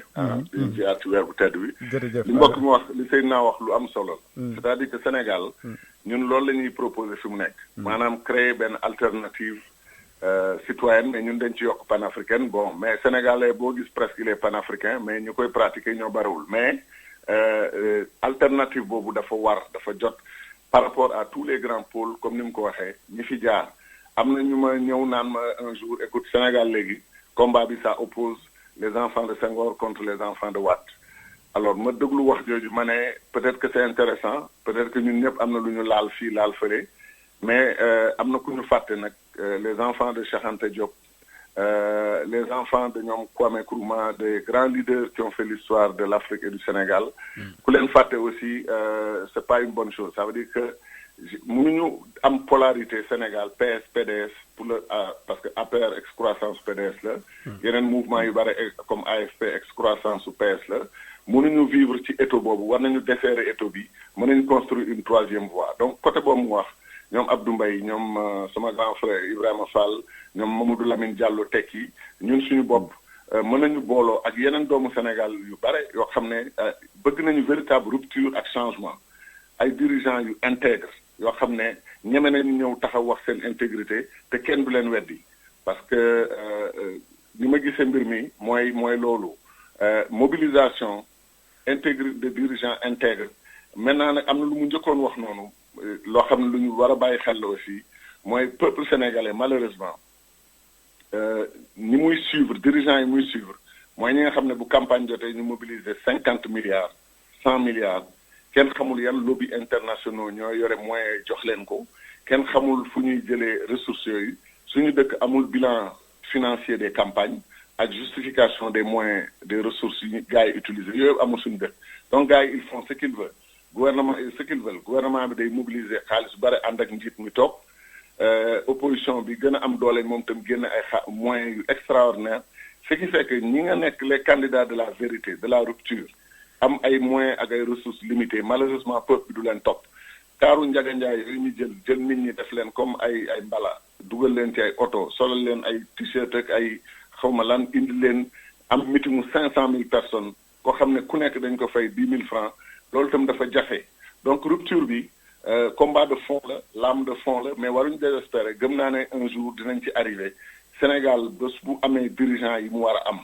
di ziar ci weer bu tedd bi. jërëjëf li mbokk mi wax li Seydina wax lu am solo la. c'est-à-dire que Sénégal ñun loolu la ñuy proposer fi mu nekk. maanaam créer benn alternative citoyenne mais ñun dañ ci yokk panafricaine bon mais sénégalais boo gis presque il est panafricain mais ñu koy pratiquer ñoo bariwul mais. Alternative boobu dafa jot par rapport à tous les grands pôles comme ni mu ko waxee ñi fi jaar am na ñu ma ñëw naan ma un jour écoute Sénégal léegi combat bi ça oppose les enfants de Senghor contre les enfants de Wade alors ma déglu wax jooju ma ne peut-être que c'est intéressant peut-être que ñun ñëpp am na lu ñu laal fii laal fële mais am na ku ñu fàtte nag les enfants de Cheikh Anta Diop les enfants de ñoom Kwame Nkrumah des grands leaders qui ont fait l'histoire de l'Afrique et du Sénégal ku leen fàtte aussi c'est pas une bonne chose ça veut dire que mënuñu am polarité Sénégal PS PDS pour le parce que APR excroissance PDS la yeneen mouvement yu bari comme AFP excroissance su PS la mënuñu vivre ci étau boobu war nañu desserrer étau bi mën nañu construire une troisième voie donc côté boobu mu wax ñoom Abdou Mbaye ñoom sama grand frère Ibrahima Fall ñoom Mamadou Lamine Diallo tekki ñun suñu bopp mën nañu booloo ak yeneen doomu Sénégal yu bare yoo xam ne bëgg nañu véritable rupture ak changement ay dirigeants yu intègre yoo xam ne ñeme nañu ñëw taxaw wax seen intégrité te kenn du leen weddi parce que ni ma gisee mbir mi mooy loolu mobilisation intégré de dirigeants intègres maintenant nag am na lu mu njëkkoon wax noonu loo xam ne lu ñu war a bàyyi xel la aussi mooy peuple sénégalais malheureusement ni muy suivre dirigeants yi muy suivre mooy ñi nga xam ne bu campagne jotee ñu mobiliser 50 milliards 100 milliards kenn xamul yan lobby internationaux ñoo yore moyen jox leen ko kenn xamul fu ñuy jëlee ressources yooyu suñu dëkk amul bilan financier des campagnes ak justification des moyens des ressources yi gars yi utiliser yooyu amul suñu dëkk donc gars yi ils font ce qu'ils veulent gouvernement ce qu'ils veulent gouvernement bi day mobiliser xaalis bu bari ànd ak njiit mi toog opposition bi gën a am doole moom tam génn ay moyens yu extraordinaire ce qui fait que ñi nga nekk les candidats de la vérité de la rupture am ay moyens ak ay ressources limitées malheureusement peuple bi du leen topp kaaru Njaga Njaay yooyu ñu jël nit ñi def leen comme ay mbala dugal leen ci ay oto solal leen ay t-shirt ak ay xawma lan indi leen am meetingu 500,000 personnes koo xam ne ku nekk dañ ko fay 10,000 francs loolu itam dafa jafe donc rupture bi combat de fond la lame de fond la mais waruñu désespérer gëm naa ne un jour dinañ ci arriver Sénégal bés bu amee dirigeant yi mu war a am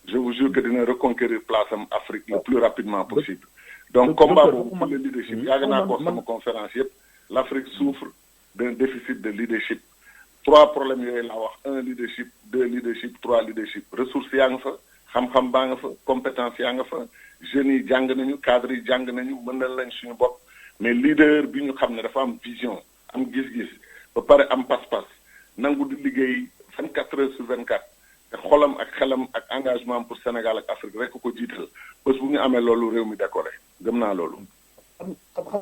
je vous jure que dina reconquérir place am Afrique le plus rapidement possible donc combat boobu pour le leadership yàgg naa ko sama conférence yëpp l'Afrique souffre d'un déficit de leadership 3 problèmes yooyu laa wax 1 leadership 2 leadership 3 leadership ressources yaa nga fa xam-xam baa nga fa compétence yaa nga fa jeunes yi jàng nañu cadres yi jàng nañu mën na lañ suñu bopp mais leader bi ñu xam ne dafa am vision am gis-gis ba pare am pas-pas nangu di liggéey 24 heures sur 24 te xolam ak xelam ak engagement pour Sénégal ak Afrique rek ko jiital bés bu ñu amee loolu réew mi décoré gëm naa loolu. xam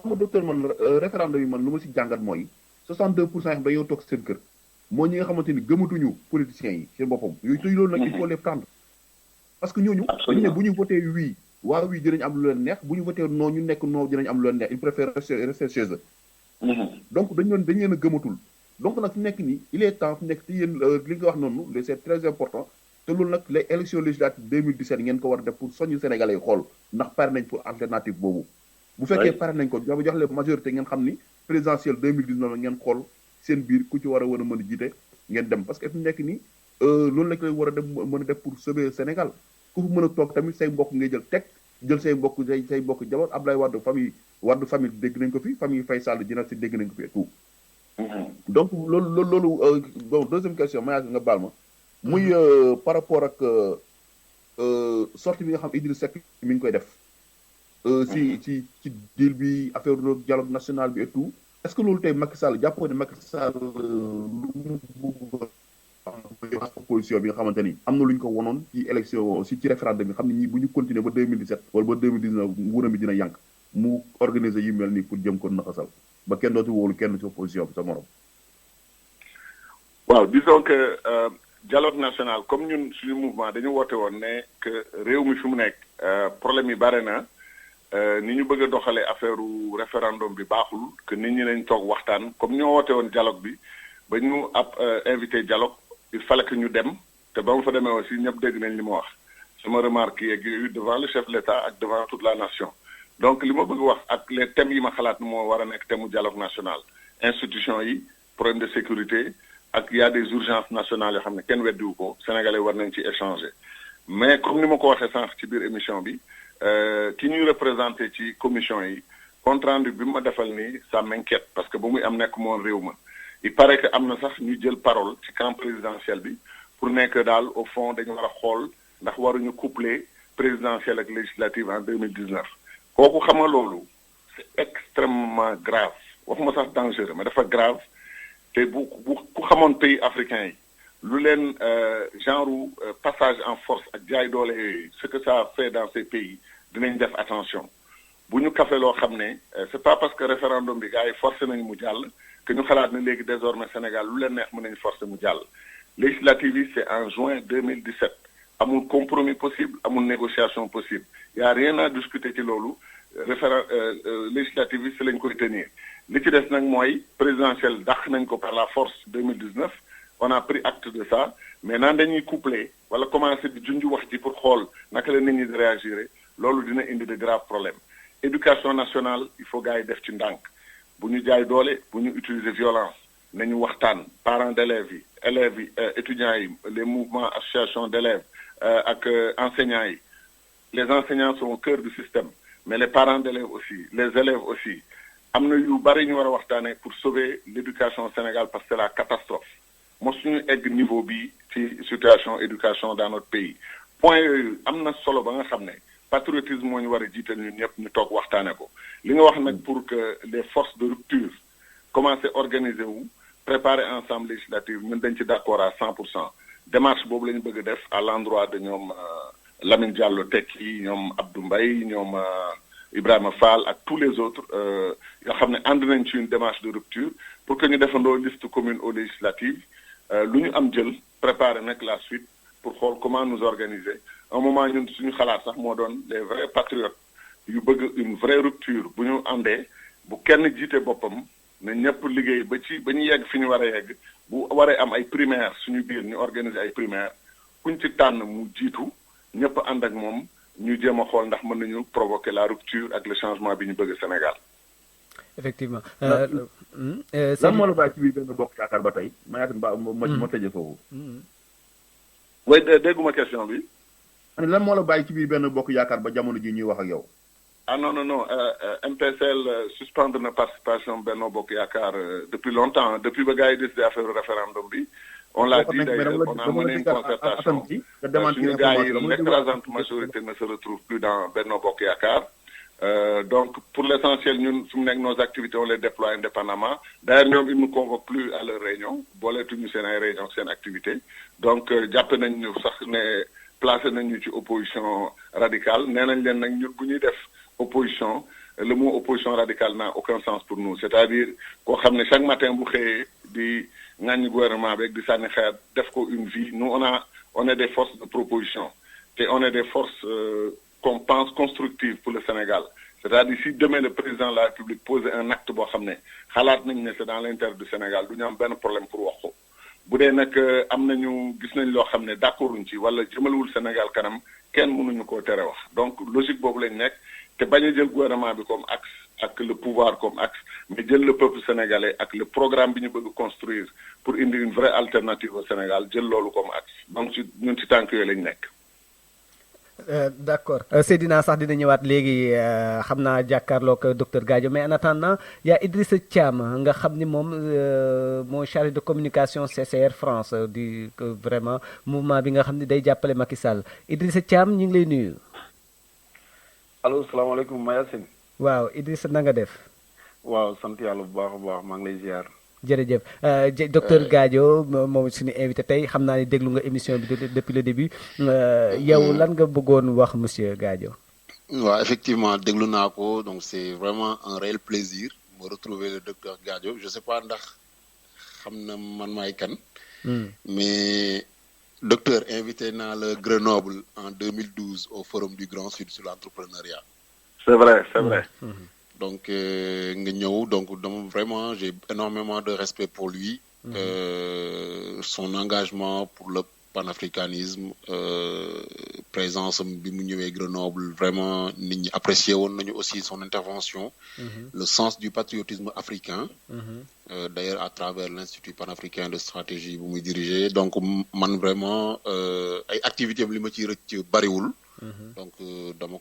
nga docteur man référendum yi man lu ma si jàngat mooy 62% yi dañoo toog seen kër moo ñi nga xamante ni gëmatuñu politiciens yi seen boppam yooyu tey loolu nag il faut les prendre parce que ñooñu dañu ne bu ñu voté oui waaw oui dinañ am lu leen neex bu ñu voté non ñu nekk non dinañ am lu leen neex ils préfèrent rester chez eux donc dañ leen a gëmatul donc nag fi nekk nii il est temps fi nekk ci yéen li nga wax noonu c'est très important te loolu nag les élections législatives 2017 ngeen ko war a def pour soññu Sénégalais yi xool ndax pare nañ pour alternative boobu bu fekkee pare nañ ko jox leen majorité ngeen xam ni présidentielle 2019 ngeen xool seen biir ku ci war a mën a jiite ngeen dem parce que fi nekk nii loolu lañ koy war a def mën a def pour sauver Sénégal ku fi mën a toog tamit say mbokk ngay jël say mbokk say mbokk jabar Abdoulaye Wade famille dégg nañ ko fi famille Faye Sall dina si dégg nañ ko fi et tout donc loolu bon deuxième question ma nga baal ma muy par rapport ak sortie bi nga xam Idriss Seck mi ngi koy def ci deal bi affaire dialogue national bi et tout est-ce que loolu tey Macky Sall jàppoo ne Macky Sall lu opposition bi nga xamante ni am na lu ñu ko wonoon ci élection aussi ci référendum bi xam ne ñii bu ñu continuer ba 2017 wala ba 2019 nguuram bi dina yànq mu organiser yu mel nii pour jëm ko naxasal ba kenn dootu wóolu kenn ci opposition bi sa morom. waaw disons que dialogue national comme ñun suñu mouvement dañu woote woon ne que réew mi fi mu nekk problème yi bare na ni ñu bëgg a doxalee affaire référendum bi baaxul que nit ñi nañ toog waxtaan comme ñoo woote woon dialogue bi ba ñu invité dialogue il fallait que ñu dem te ba mu fa demee aussi ñëpp dégg nañ li ma wax sama remarque yeeg yooyu devant le chef de l'État ak devant toute la nation donc li ma bëgg wax ak les thèmes yi ma xalaat moo war a nekk thème mu dialogue national institution yi problème de sécurité ak y a des urgences nationales yoo xam ne kenn weddiwu ko sénégalais war nañ ci échanger mais comme ni ma ko waxee sànq ci biir émission bi ki ñuy représenté ci commission yi compte rendu bi ma defal nii ça m'inquiète parce que ba muy am nekk moon réew ma il paraît que am na sax ñu jël parole ci camp présidentiel bi pour nekk daal au fond dañu war a xool ndax waruñu coupler présidentielle ak législative en 2019 kooku xam nga loolu c'est extrêmement grave waxuma sax dangereux mais dafa grave te bu ku xamoon pays africain yi lu leen genre passage en force ak jaay doole yooyu ce que ça fait dans ces pays dinañ def attention bu ñu kafe loo xam ne c'est pas parce que référendum bi gars yi forcé nañu mu jàll que ñu xalaat ne léegi désormais Sénégal lu leen neex mën nañu forcé mu jàll législative yi c'est en juin 2017 amul compromis possible amul négociation possible y a rien à discuter ci loolu législative yi si lañ koy tenir li ci des nag mooy présidentielle dàq nañ ko par la force 2019 on a pris acte de ça mais naan dañuy coupler wala commencer di junj wax ci pour xool naka la nit ñi di réagir loolu dina indi de graves problèmes éducation nationale il faut gars yi def ci ndànk bu ñu jaay doole bu ñu utiliser violence nañu waxtaan parents d'élèves yi élèves yi étudiants yi les mouvements associations d'élèves ak enseignants yi les enseignants sont au cœur du système mais les parents d'élèves aussi les élèves aussi am na yu bari ñu war a waxtaanee pour sauver l'éducation au Sénégal parce que c'est la catastrophe moo suñu egg niveau bi ci situation éducation dans notre pays point yooyu am na solo ba nga xam ne patriotisme moo ñu war a jiital ñun ñëpp ñu toog waxtaane ko li nga wax nag pour que les forces de rupture commencent à organiser wu préparer ensemble législative ñun dañ ci d'accord à 100% démarche boobu la ñu bëgg a def à l'endroit de ñoom Lamine Diallo Tekki ñoom Abdou Mbaye ñoom Ibrahima Fall ak tous les autres yoo xam ne ànd nañ ci une démarche de rupture pour que ñu defandoo liste commune aux législatives lu ñu am jël préparer nag la suite pour xool comment nous organiser un moment ñun suñu xalaat sax moo doon les vrais patriotes yu bëgg une vraie rupture bu ñu àndee bu kenn jiite boppam ne ñëpp liggéey ba ñu yegg fi ñu war a yegg bu waree am ay primaires suñu biir ñu organiser ay primaires kuñ ci tànn mu jiitu ñëpp ànd ak moom ñu jéem a xool ndax mën nañu provoquer la rupture ak le changement bi ñu bëgg Sénégal. effectivement. lan moo la bàyyi ci biir benn bokk yaakaar ba tey ma tëjee foofu. oui dégguma question bi. lan moo la bàyyi ci biir benn bokk yaakaar ba jamono ji ñuy wax ak yow. ah non MPCL suspendre na participation Benno Bokk Yaakaar depuis longtemps depuis ba gars yi décidé affaire référendum bi. on l'a dit d'ailleurs on a mené une concertation suñu gars yi l'écrasante majorité ne se retrouve plus dans Benno Bokk Yaakaar donc pour l'essentiel ñun su mu nekk nos activités on les déploie indépendamment d'ailleurs ñoom ils ne convoquent plus à leur réunion booleetuñu seen ay réunion seen activité donc jàppe nañ ñu sax ne placé nañ ñu ci opposition radicale nee nañ leen nag ñun bu ñuy def opposition le mot opposition radicale n'a aucun sens pour nous c'est-à-dire koo xam ne chaque matin bu xëyee di ŋàññi gouvernement bi di sànni xeer def ko une vie nous on est des forces de proposition te on est des forces qu'on pense constructives pour le Sénégal c'est-à-dire si demain le président de la République posait un acte boo xam ne xalaat nañ ne c'est dans l'intérêt du Sénégal du ñu am benn problème pour wax ko bu dee nag am nañu gis nañ loo xam ne d'accorduñ ci wala jëmalewul Sénégal kanam kenn mënuñu koo tere wax donc logique boobu lañ nekk te bañ a jël gouvernement bi comme axe ak le pouvoir comme axe mais jël le peuple sénégalais ak le programme bi ñu bëgg construire pour indi une vraie alternative au Sénégal jël loolu comme axe donc ñun ci tànk yooyu lañ nekk. D'accord Seydina sax dina ñëwaat léegi xam naa jàkkaarloog docteur Gadio mais en attendant y a Idrissa Thiam nga xam ni moom moo chargé de communication CCR France di vraiment mouvement bi nga xam ni day jàppale Macky Sall Idrissa Thiam ñu ngi lay nuyu. allo salaamaaleykum Mayacine. waaw Idrissa na nga def. waaw sant yàlla bu baax a baax maa ngi lay ziar. jërëjëf docteur Gadio moom suñu invité tey xam naa ni déglu nga émission bi depuis le début yow lan nga bëggoon wax monsieur Gadio. waaw effectivement déglu naa ko donc c'est vraiment un réel plaisir me retrouver le docteur Gadio je sais pas ndax xam na man maay kan. mais docteur invité naa la Grenoble en 2012 au forum du Grand Sud sur l'entrepreneuriat. c'est vrai. donc nga ñëw donc vraiment j'ai énormément de respect pour lui. Son engagement pour le panafricanisme présence bi mu ñëwee Grenoble vraiment nit ñi apprécié woon nañu aussi son intervention. Le sens du patriotisme africain. D'ailleurs à travers l'Institut panafricain de stratégie bu muy diriger donc man vraiment ay activités li ma ci rëcc bariwul. donc dama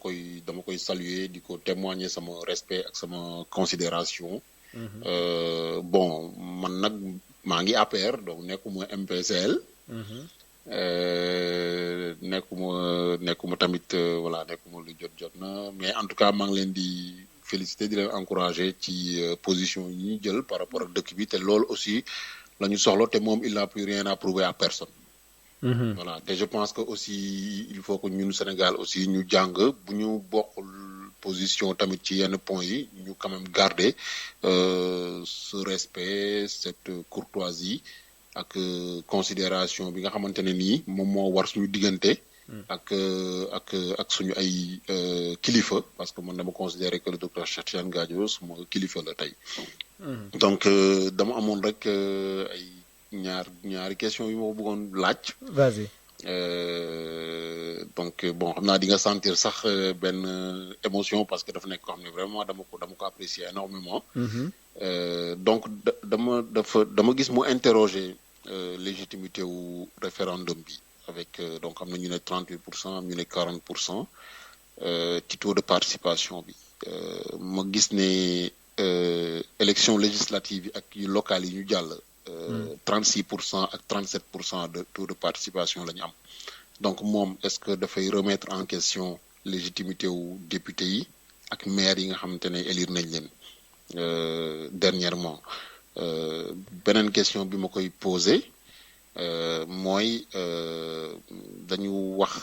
koy saluer di ko témoigner sama respect ak sama considération. bon man nag maa ngi APR donc nekkuma MPCL. nekkuma tamit voilà nekkuma lu jot na mais en tout cas maa ngi leen di féliciter di leen encourager ci position yi ñu jël par rapport ak dëkk bi te loolu aussi la ñu soxla te moom il n'a plus rien à prouver à personne. Voilà te je pense que aussi il faut que ñun Sénégal aussi ñu jàng bu ñu bokkul position tamit ci yenn points yi ñu quand même garder ce respect cette courtoisie ak considération bi nga xamante ne nii moom moo war suñu diggante. ak suñu ay kilifa parce que man dama considérer que le docteur Cheikh Tidiane Gadio suma kilifa la tey. donc dama amoon rek ay. ñaari question yu ma ko bëggoon laaj. Vas-y. donc bon xam naa di nga sentir sax benn émotion parce que dafa nekk ko xam ne vraiment dama ko apprécier énormément. donc dama gis mu interroger légitimité wu référendum bi avec donc am na ñu ne 38% am ñu ne 40% ci taux de participation bi ma gis ne élection législative yi ak yu locales yi ñu jàll. 36% ak 37% de taux de participation la ñu am donc moom est-ce que dafay remettre en question légitimité wu député yi ak maire yi nga xamante ne élire nañ leen dernièrement beneen question bi ma koy poser mooy dañu wax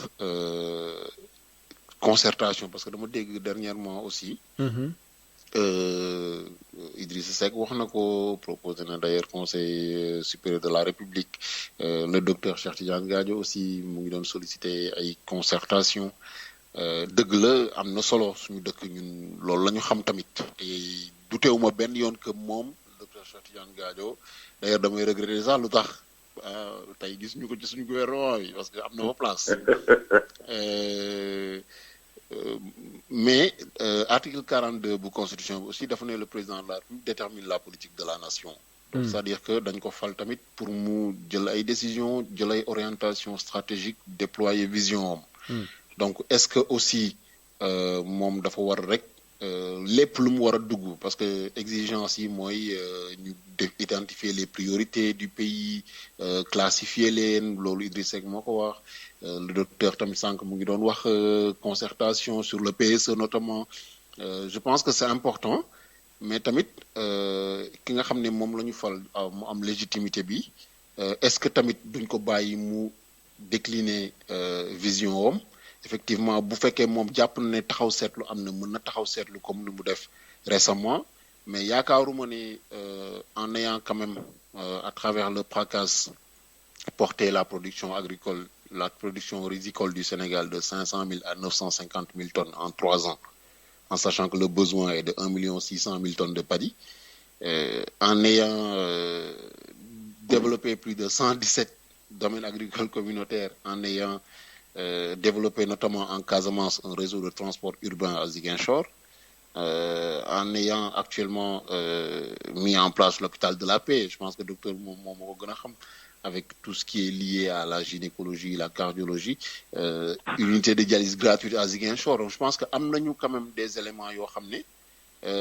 concertation parce que dama dégg dernièrement aussi Idrissa Seck wax na ko proposé na d'ailleurs conseil supérieur de la République le docteur Cheikh Tidiane Gadio aussi mu ngi doon solliciter ay concertation dëgg la am na solo suñu dëkk ñun loolu la ñu xam tamit te duteewuma benn yoon que moom docteur Cheikh Tidiane Gadio d'ailleurs damay regretter sax lu tax tey gis ñu ko ci suñu gouvernement bi parce que am na fa place mais article 42 bu constitution bi aussi dafa ne le président de la République détermine la politique de la nation. Donc c'est-à-dire que dañ ko fal tamit pour mu jël ay décisions jël ay orientation stratégique déployer vision am. Donc est-ce que aussi moom dafa war rek lépp lu mu war a dugg parce que exigence yi mooy ñu identifier les priorités du pays classifier leen loolu Idriss Seck moo ko wax le docteur tamit sànq mu ngi doon wax concertation sur le PSE notamment je pense que c'est important mais tamit ki nga xam ne moom la ñu fal mu am légitimité bi est-ce que tamit duñ ko bàyyi mu décliner vision am effectivement bu fekkee moom jàpp na ne taxaw seetlu am na mën na taxaw seetlu comme ni mu def récemment mais yaakaaruma ne en ayant quand même à travers le PRACAS porté la production agricole la production rizicole du Sénégal de 500 000 à 950 000 tonnes en 3 ans en sachant que le besoin est de 1 600 000 tonnes de paddy en ayant développé plus de 117 domaines agricoles communautaires en ayant développé notamment en Casamance un réseau de transport urbain à Ziguinchor, en ayant actuellement mis en place l'hôpital de la paix. Je pense que docteur Momo Gonacham, avec tout ce qui est lié à la gynécologie, la cardiologie, unité de dialyse gratuite à Ziguinchor. Donc je pense que am nañu quand même des éléments yoo xam ne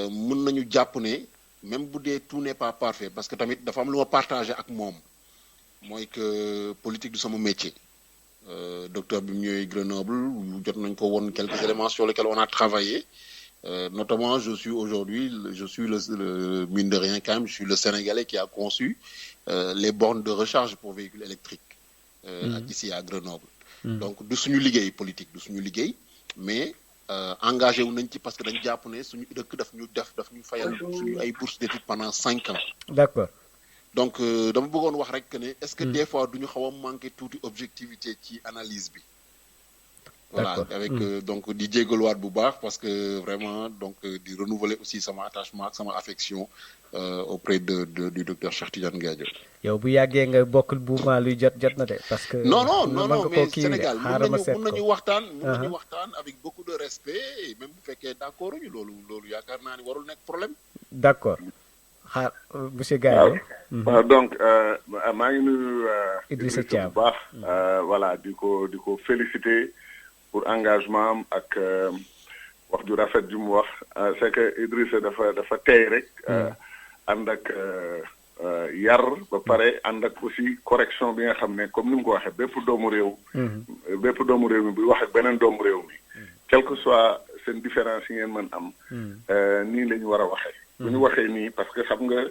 mën nañu jàpp ne même bu dee tout n'est pas parfait parce que tamit dafa am lu ma partagé ak moom mooy que politique du sama métier. Docteur bi mu ñëwee Grenoble jot nañ ko woon quelques éléments sur lesquels on a travaillé notamment je suis le mine de rien quand même je suis le Sénégalais qui a conçu les bornes de recharge pour véhicules électriques ici à Grenoble donc du suñu liggéey politique du suñu liggéey mais engagé wu nañ ci parce que dañ jàpp ne suñu dëkk daf ñu fayal suñu ay bourses d'études pendant 5 ans. D'accord. Donc dama bëggoon wax rek que ne est-ce que des fois duñu xaw a manqué tuuti objectivité ci analyse bi. Voilà avec donc di jégaluwaat bu baax parce que vraiment donc di renouveler aussi sama attachement ak sama affection auprès du docteur Cheikh Tidiane Gadio. yow bu yàggee nga bokkul buuma luy jot na de parce que. non mais Sénégal mën nañu waxtaan avec beaucoup de respect et même bu fekkee d'accord ñu loolu yaakaar naa ni warul nekk problème. D'accord. Monsieur Gaye. waaw donc maa ngi nuyu Idrissa Thiam bu baax voilà di ko féliciter pour engagement am ak wax ju rafet ju mu wax c'est que Idrissa dafa tey rek ànd ak yar ba pare ànd ak aussi correction bi nga xam ne comme ni mu ko waxee bépp doomu réew mi buy wax ak beneen doomu réew mi quel que soit seen différence yi ngeen mën am nii la ñu war a waxee bu ñu waxee nii parce que xam nga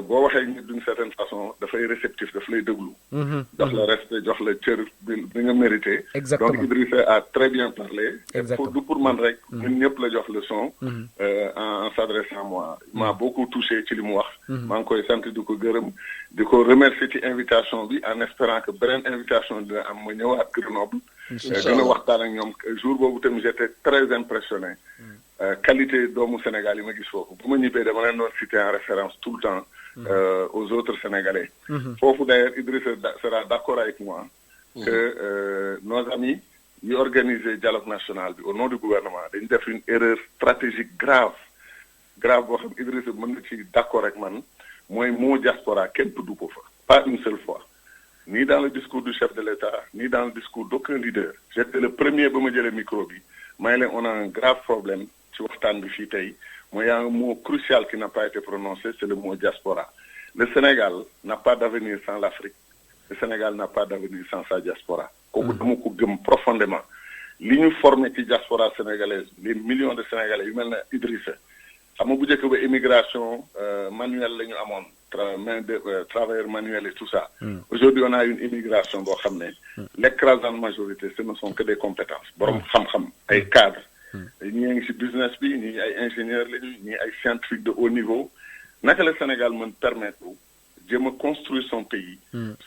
boo waxee nit d'une certaine façon dafay réceptif daf lay déglu jox la respect jox la cër bi nga mérité donc Idrissa a très bien parlé du pour man rek ñun ñëpp la jox leçon en s'adressant à moi m'a beaucoup touché ci li mu wax maa ngi koy sant di ko gërëm di ko remercier ci invitation bi en espérant que beneen invitation dina am ma ñëwaat Grenoble dina waxtaan ak ñoom jour boobu tamit j'étais très impressionné qualité doomu Sénégal yi ma gis foofu bu ma ñibbee dama leen doon citer en référence tout le temps aux autres Sénégalais foofu d'ailleurs Idrissa sera d'accord avec moi que nos amis yi organiser dialogue national bi au nom du gouvernement dañu def une erreur stratégique grave boo xam Idrissa mën na ci d'accord ak man mooy mot diaspora kenn tudd ko fa pas une seule fois ni dans le discours du chef de l'État ni dans le discours d'aucun leader j'étais le premier ba ma jëlee micro bi may leen on a un grave problème ci waxtaan bi fii tey mooy un mot crucial qui n'a pas été prononcé c'est le mot diaspora le Sénégal n'a pas d'avenir sans l'Afrique le Sénégal n'a pas d'avenir sans sa diaspora kooku dama ko gëm profondément li ñu formé ci diaspora sénégalaise les millions de Sénégalais yu mel ne Idrissa xam nga bu njëkk ba immigration manuelle la ñu amoon travailleurs manuels et tout ça. Aujourd'hui, on a une immigration boo xam ne l'écrasante majorité ce ne sont que des compétences borom xam-xam ay cadres ñii ngi ci business bi ñii ay ingénieurs lañu ñii ay scientifiques de haut niveau naka la Sénégal mën permettre jéem a construire son pays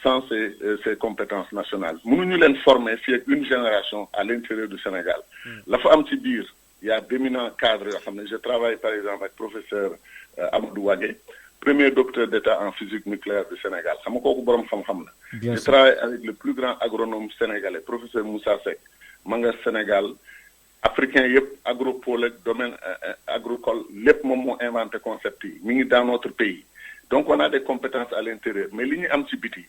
sans ses compétences nationales mënuñu leen former fii ak une génération à l'intérieur du Sénégal la fa am ci biir il y a d'éminents cadres yoo xam ne je travaille par exemple avec professeur Amadou Wagué premier docteur d'État en physique nucléaire du Sénégal xam nga kooku borom xam-xam la je travaille avec le plus grand agronome sénégalais professeur Moussa Seck ma nga Sénégal africain yëpp agropole domaine agricole lépp moom moo inventé concept yi mi ngi dans notre pays donc on a des compétences à l'intérieur mais li ñu am ci biti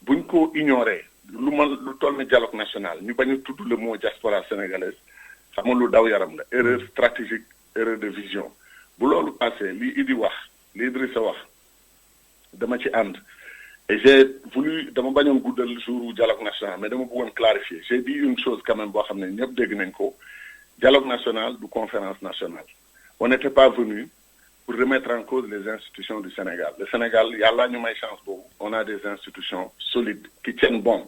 buñ ko ignorer lu toll ni dialogue national ñu bañ a tudd le mot diaspora sénégalaise xam nga lu daw yaram la erreur stratégique erreur de vision bu loolu passé li Idi wax li Idrissa wax dama ci ànd et j'ai voulu dama bañoon guddal jour dialogue national mais dama bëggoon clarifier j'ai dit une chose quand même boo xam ne ñëpp dégg nañ ko dialogue national du conférence nationale on n'était pas venu pour remettre en cause les institutions du Sénégal le Sénégal yàlla ñu may chance boobu on a des institutions solides qui tiennent bon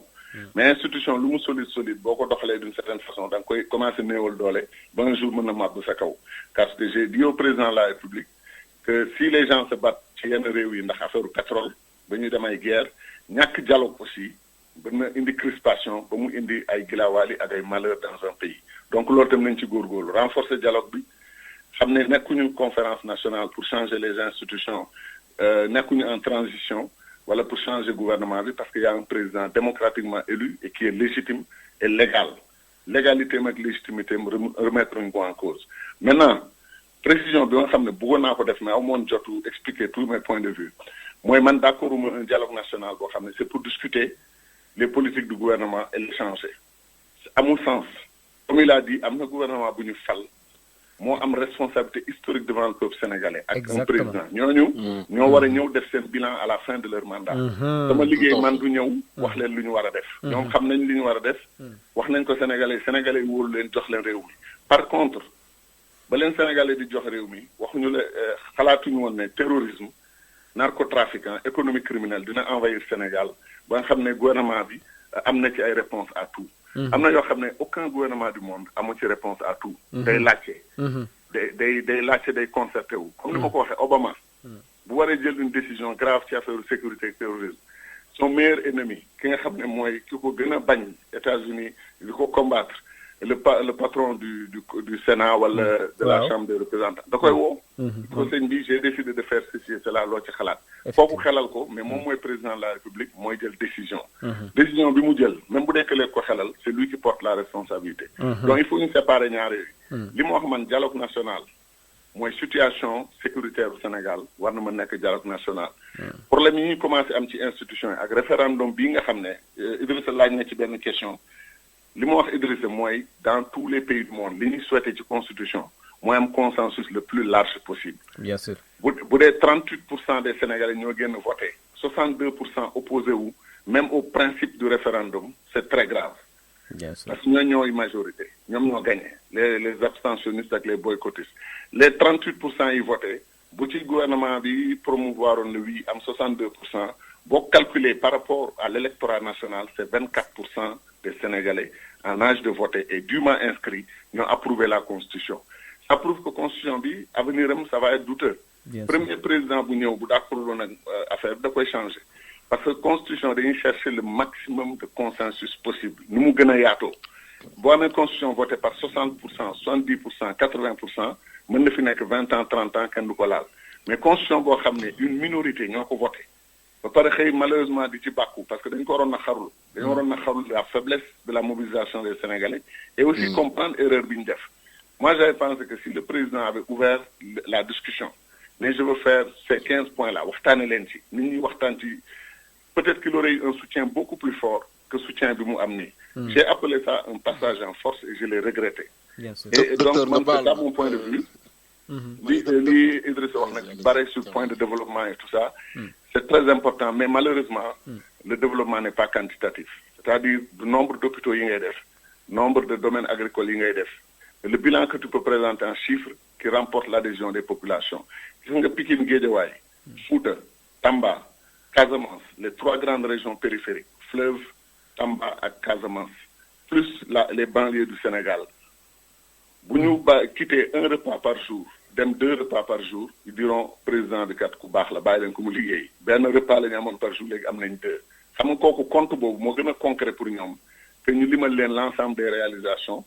mais institution lu mu solide boo ko doxalee d'une certaine façon da nga koy commencer néewal doole ba un jour mën na màbb sa kaw parce que j'ai dit au président de la République que si les gens se battent ci yenn réew yi ndax affaire pétrole ba ñu dem ay guerre ñàkk dialogue aussi ba na indi crispation ba mu indi ay gilawaali ak ay malheur dans un pays donc loolu tam nañ ci góorgóorlu renforcer dialogue bi xam ne nekkuñu conférence nationale pour changer les institutions nekkuñu en transition wala pour changer gouvernement bi parce qu'il y a un président démocratiquement élu et qui est légitime et légal légalité ak légitimité remettre ñu ko en cause maintenant précision bi nga xam ne bëggoon naa ko def mais amoon jotu expliquer tous mes points de vue mooy man d'accord un dialogue national boo xam ne c'est pour discuter les politiques du gouvernement et les changer amul sens comme il a dit am na gouvernement bu ñu fal moo am responsabilité historique devant le peuple sénégalais ak un président ñooñu ñoo war a ñëw def seen bilan à la fin de leur mandat sama liggéey man du ñëw wax leen lu ñu war a def ñoom xam nañ li ñu war a def wax nañ ko sénégalais yi wóolu leen jox leen réew mi par contre ba leen sénégalais di jox réew mi waxuñu la xalaatuñu woon ne terrorisme narcotrafiquant économie criminelle dina envahir Sénégal ba nga xam ne gouvernement bi am na ci ay réponses à tout am na yoo xam ne aucun gouvernement du monde amu ci réponse à tout day laajte day laajte day concerté wu comme ni ma ko waxee Obama bu waree jël une décision grave ci affaire sécurité et terrorisme son meilleur ennemi ki nga xam ne mooy ki ko gën a bañ États-Unis di ko combattre le patron du Sénat wala de la Chambre des représentants da koy woo ko sëñ bi j'ai décidé de faire ceci et cela loo ci xalaat kooku xelal ko mais moom mooy président de la République mooy jël décision décision bi mu jël même bu nekkalee ko xelal c'est lui qui porte la responsabilité donc il faut ñu séparer ñaar yooyu li mu wax man dialogue national mooy situation sécuritaire au Sénégal war na mën nekk dialogue national problème yi ñuy commencé am ci institution yi ak référendum bii nga xam ne Idrissa laaj na ci benn question li mu wax Idrissa mooy dans tous les pays du monde li ñuy souhaité ci constitution mooy am consensus le plus large possible. Bien sûr. bu dee 38% des Sénégalais ñoo génn voté 62% opposé wu même au principe du référendum c'est très grave. Bien sûr. Parce que ñoo ñooy majorité ñoom ñoo gagné les abstentionnistes ak les boycottistes les 38% yi voté bu ci gouvernement bi promouvoir woon le oui am 62% boo calculer par rapport à l'électorat national c'est 24% des Sénégalais en âge de voter et dûment inscrits ñoo approuvé la constitution. Ça prouve que constitution bi avenir am ça va être douteux. Premier président bu ñëw bu d'accord woon ak affaire bi da koy changer parce que constitution dañuy chercher le maximum de consensus possible ni mu gën a yaatoo boo amee constitution votée par 60%, 70%, 80% mën na fi nekk 20 ans 30 ans kenn du ko laal mais constitution boo xam ne une minorité ñoo ko voté ba pare xëy malheureusement di ci bàkku parce que dañ ko waroon na xarul dañu waroon na xarul la faiblesse de la mobilisation des Sénégalais et aussi comprendre erreur bi ñu def. Moi, j'avais pensé que si le président avait ouvert la discussion, mais je veux faire ces 15 points-là, peut-être qu'il aurait eu un soutien beaucoup plus fort que le soutien de Mouhamni. J'ai appelé ça un passage en force et je l'ai regretté. Bien sûr. Et donc, c'est ça mon point de vue. Idrissa barré sur le point de développement et tout ça, c'est très important, mais malheureusement, le développement n'est pas quantitatif. C'est-à-dire le nombre d'hôpitaux, nombre de domaines agricoles, le bilan que tu peux présenter en chiffres qui remporte l'adhésion des populations. Gis nga Pikine Guédiawaye Fouta Tamba, Casamance, les 3 grandes régions périphériques, fleuve, Tamba et Casamance, plus les banlieues du Sénégal. Si nous quittons un repas par jour, 2 repas par jour, ils diront président de 4 coups baax la bàyyi leen ko mu liggéey benn repas la ñu amoon par jour léegi am nañ 2 xam nga kooku compte boobu moo gën a concret pour ñoom que ñu limal leen l'ensemble des réalisations.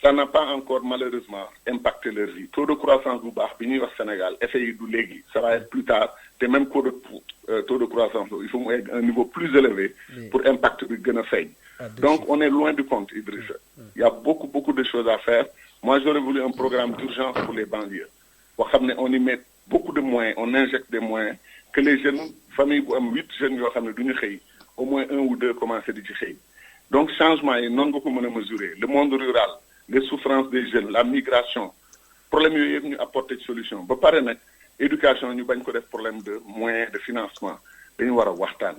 Ça n'a pas encore malheureusement impacté leur vie. Taux de croissance bu baax bi ñuy wax Sénégal effet yi du léegi ça va être plus tard te même taux de croissance il faut mu egg un niveau plus élevé pour impact bi gën a feeñ. Donc on est loin du compte, Idrissa. Il y a beaucoup de choses à faire. Moi j'aurais voulu un programme d'urgence pour les banlieues. On y met beaucoup de moyens, on injecte des moyens que les jeunes familles bu am 8 jeunes yoo xam ne du ñu xëy au moins 1 ou 2 commencé di ci xëy. Donc changement yi noonu nga ko mën a mesurer le monde rural. Les souffrances des jeunes, la migration, problème yooyu yëpp ñu apporter solution ba pare nag éducation ñu bañ ko def problème de moyens de financement dañu war a waxtaan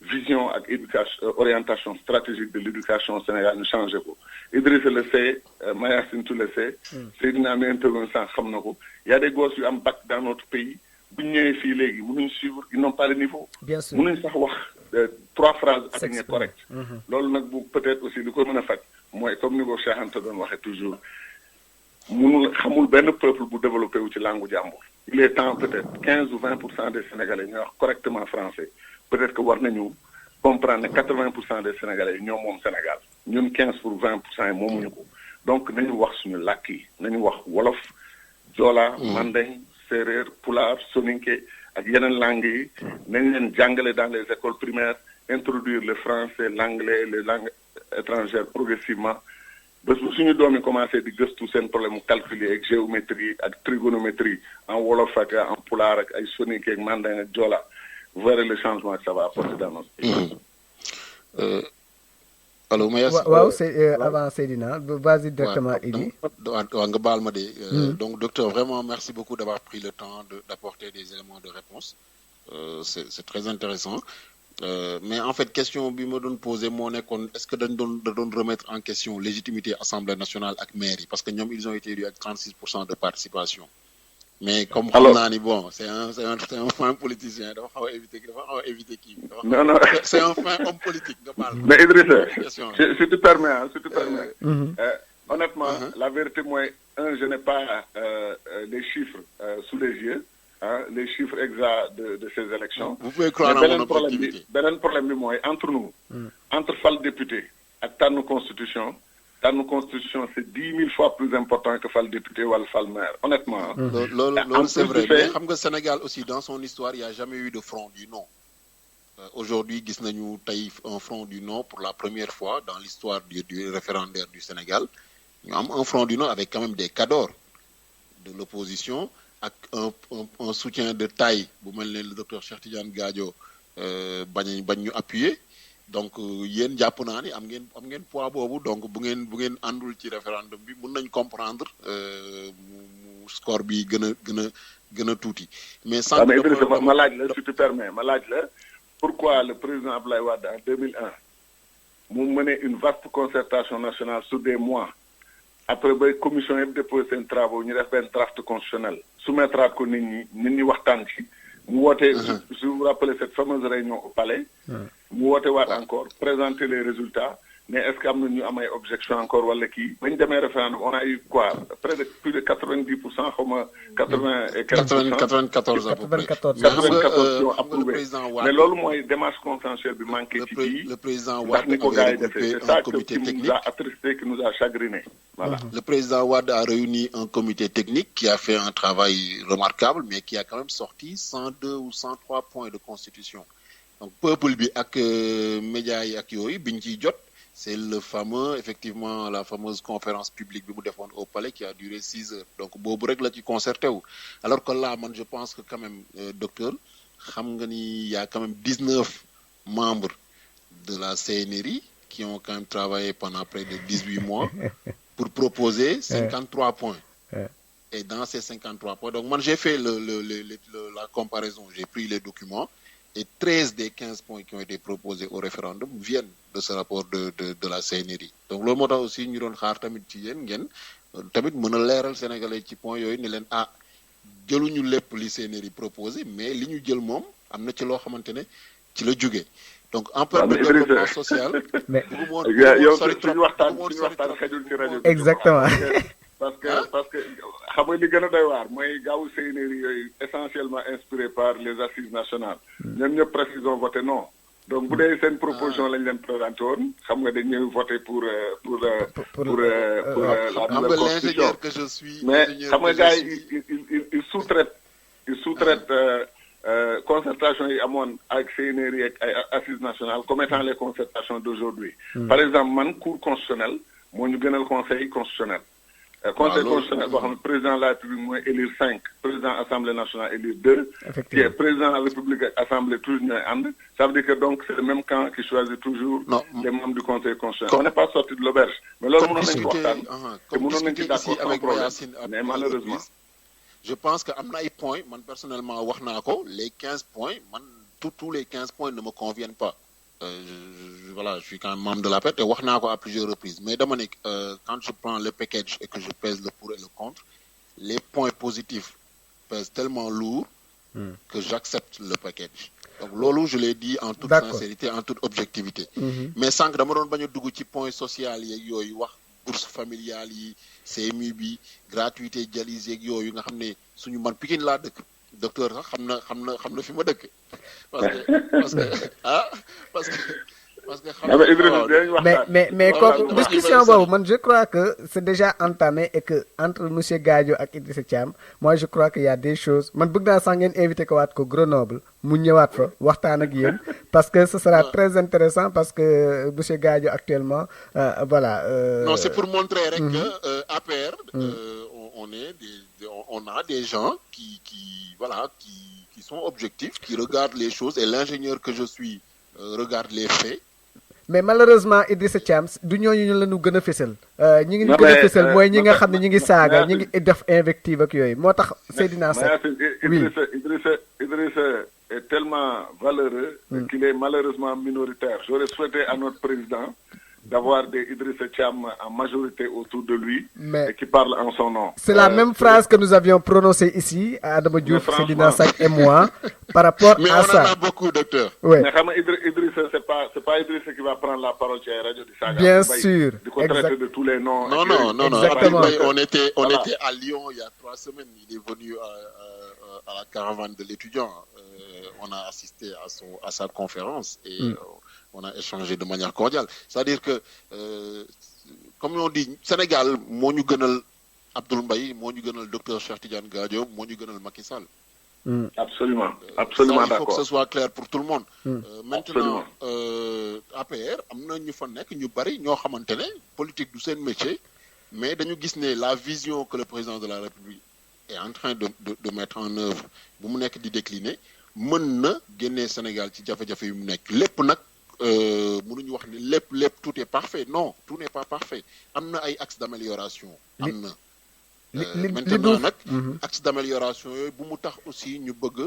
vision ak éducation orientation stratégique de l'éducation au Sénégal ñu changé ko Idrissa le sait Mayacine tu le sais Seydina mi intervenu sànq xam na ko y a des gosses yu am bac dans notre pays bu ñu ñëwee fii léegi mënuñ suivre ils n'ont pas le niveau mënuñ sax wax 3 phrases alignées correctes loolu nag bu peut-être aussi li ko mën a faj mooy comme ni ko Cheikh Anta doon waxee toujours munul xamul benn peuple bu développé wu ci langue jàmbur. Il est temps peut-être 15 ou 20% des Sénégalais ñuy wax correctement français peut-être que war nañu comprendre ne 80% des Sénégalais ñoo moom Sénégal ñun 15 pour 20% yi moomuñu ko donc nañu wax suñu làkk yi nañu wax wolof joola mandeng séeréer pulaar soninké ak yeneen langues yi nañ leen jàngale dans les écoles primaires introduire le français l'anglais les langues étrangères progressivement ba suñu doom yi commencé di gëstu seen problème mu calculer ak géométrie ak trigonométrie en wolof ak en pulaar ak ay soninké ak mandeng ak joola vous verrez le changement que ça va apporter dans notre pays. Allô Mayacine waaw c'est avant Seydina vas-y directement Idi. waaw nga baal ma de. Donc docteur vraiment merci beaucoup d'avoir pris le temps d'apporter des éléments de réponse c'est très intéressant mais en fait question bi ma doon poser moo nekkoon est-ce que dañ doon remettre en question légitimité Assemblée nationale ak maire yi parce que ñoom ils ont été élus avec 36% de participation. Mais comme xam naa ni bon c'est un fin politicien dafa xaw a éviter kii. non c'est un fin homme politique nga baal. mais Idrissa si tu permets honnêtement la vérité mooy je n'ai pas les chiffres sous les yeux les chiffres exacts de ces élections. Vous pouvez croire en mon objectivité. beneen problème bi mooy entre nous. entre fal député ak tànn constitution. Dans nos constitutions, c'est 10 000 fois plus important que fal député ou fal maire, honnêtement. C'est vrai. Mais xam nga Sénégal aussi, dans son histoire, il n'y a jamais eu de front du non. Aujourd'hui, gis nañu tey un front du non pour la première fois dans l'histoire du référendaire du Sénégal. Ñu am un front du non avec quand même des cadors de l'opposition ak un soutien de taille bu mel ne le docteur Cheikh Tidiane Gadio bañ ñu appuyer. Donc yéen jàpp naa ni am ngeen poids boobu donc bu ngeen àndul ci référendum bi mën nañ comprendre mu score bi gën a tuuti. Mais sans ma laaj la si tu permets ma laaj la pourquoi le président Abdoulaye Wade en 2001 mu mené une vaste concertation nationale sur des mois après ba commission yëpp déposé seen travaux ñu def benn draft constitutionnel soumettre ko nit ñi waxtaan ci. mu woote je vous rappelle cette fameuse réunion au palais mu woote waat encore présenter les résultats mais est-ce que am na ñu am ay objection encore wala kii ba ñu demee référendum on a eu quoi près de plus de 90% xaw ma 80 et quelques %. 94 à peu près. 94 yoo approuvé mais loolu mooy démarche consensuelle bi manqué ci kii le président ndax ni ko gars yi defee c'est ça qui technique nous a attristé qui nous a chagriné. Voilà. Le président Wade a réuni un comité technique qui a fait un travail remarquable mais qui a quand même sorti 102 ou 103 points de constitution. Donc peuple bi ak médias yi ak yooyu biñ ciy jot. C'est le fameux, effectivement, la fameuse conférence publique bi mu defoon au palais qui a duré 6 heures. Donc, boobu rek la ci concerté wu. Alors que là, man, je pense que quand même, docteur, xam nga ni il y a quand même 19 membres de la CNRI qui ont quand même travaillé pendant près de 18 mois pour proposer 53 points. Et dans ces 53 points, donc, moi, j'ai fait la comparaison, j'ai pris les documents. Et 13 des 15 points qui ont été proposés au référendum viennent de ce rapport de la CNRI. Donc loolu moo tax aussi ñu doon xaar tamit ci yéen ngeen tamit mën a leeral Sénégalais ci point yooyu ne leen jëluñu lépp li CNRI proposé mais li ñu jël moom am na ci loo xamante ne ci la jógee donc en termes de développement social. mais yow suñu waxtaan xejul ci rajo bi. exactement. parce que xam nga li gën a doy waar mooy gaawu séenéeri yooyu essentiellement inspiré par les assises nationales. ñoom ñëpp presque ils ont voté non. donc bu dee seen proposition lañ leen présenté woon xam nga dañ ñëw voté pour la nouvelle constitution que je suis. mais xam nga gars yi il sous-traite concertation yi amoon ak CNRI ak ay assises nationales comme étant les concertations d'aujourd'hui. Par exemple man cour constitutionnelle moo ñu gënal conseil constitutionnel. Conseil constitutionnel boo xam ne président de la République mooy élire 5 président assemblée nationale élire 2 qui est président de la République ak assemblée toujours ñooy ànd ça veut dire que donc c'est le même camp qui choisit toujours les membres du conseil constitutionnel. On n'est pas sorti de l'auberge mais loolu mënoon nañu ko waxtaan te mënoon nañu ci d'accord sans problème mais malheureusement je pense que am na ay points man personnellement wax naa ko les 15 points man tous les 15 points ne me conviennent pas. Voilà, je suis quand même membre de la paix et wax naa ko à plusieurs reprises mais dama ne quand je prends le package et que je pèse le pour et le contre les points positifs pèsent tellement lourd que j'accepte le package donc loolu je l'ai dit en toute sincérité en toute objectivité mais sànq dama doon bañ a dugg ci point social yeeg yooyu wax bourse familiale yi CMU bi gratuité dialyse yeeg yooyu nga xam ne suñu man Pikine laa dëkk docteur sax xam na fi ma dëkk parce que mais comme discussion boobu man je crois que c'est déjà entamé et que entre monsieur Gadio ak Idrissa Thiam moi je crois que y a des choses man bëgg naa sax ngeen invité ko waat ko Grenoble mu ñëwaat fa waxtaan ak yéen parce que ce sera très intéressant parce que monsieur Gadio actuellement voilà non c'est pour montrer rek que APR on a des gens qui sont objectifs qui regardent les choses et l'ingénieur que je suis regarde les faits. Mais malheureusement Idrissa Thiam du ñooñu ñu la ñu gën a fësal. ñi ngi ñu gën a fësal mooy ñi nga xam ne ñi ngi saaga ñi ngi def invective ak yooyu moo tax Seydina Seck. Idrissa est tellement valeureux qu'il est malheureusement minoritaire. J'aurais souhaité à notre président d'avoir des Idrissa Thiam en majorité autour de lui et qui parlent en son nom. C'est la même phrase que nous avions prononcée ici, Adama Diouf, Seydina Seck et moi, par rapport à ça. Mais on en a beaucoup, docteur. Ouais. Mais Idrissa, c'est pas Idrissa qui va prendre la parole sur la radio du Saga. Bien sûr. Du traiter de tous les noms. Non. Exactement. On était à Lyon il y a 3 semaines. Il est venu à la caravane de l'étudiant. On a assisté à sa conférence et on a échangé de manière cordiale. C'est-à-dire que, comme on dit, Sénégal, moo ñu gënal Abdoul Mbaye, moo ñu gënal docteur Cheikh Tidiane Gadio, moo ñu gënal Macky Sall. Absolument ça, d'accord. Il faut que ce soit clair pour tout le monde. Maintenant, APR, am na ñu fa nekk ñu bari ñoo xamante ne politique du seen métier, mais dañu gis ne la vision que le président de la République est en train de mettre en œuvre bu mu nekk di décliner mën na génnee Sénégal ci jafe-jafe yu mu nekk lépp nag mënuñu wax ni lépp tout est parfait non tout n'est pas parfait am na ay axes d'amélioration am na maintenant nag axe d'amélioration yooyu bu mu tax aussi ñu bëgg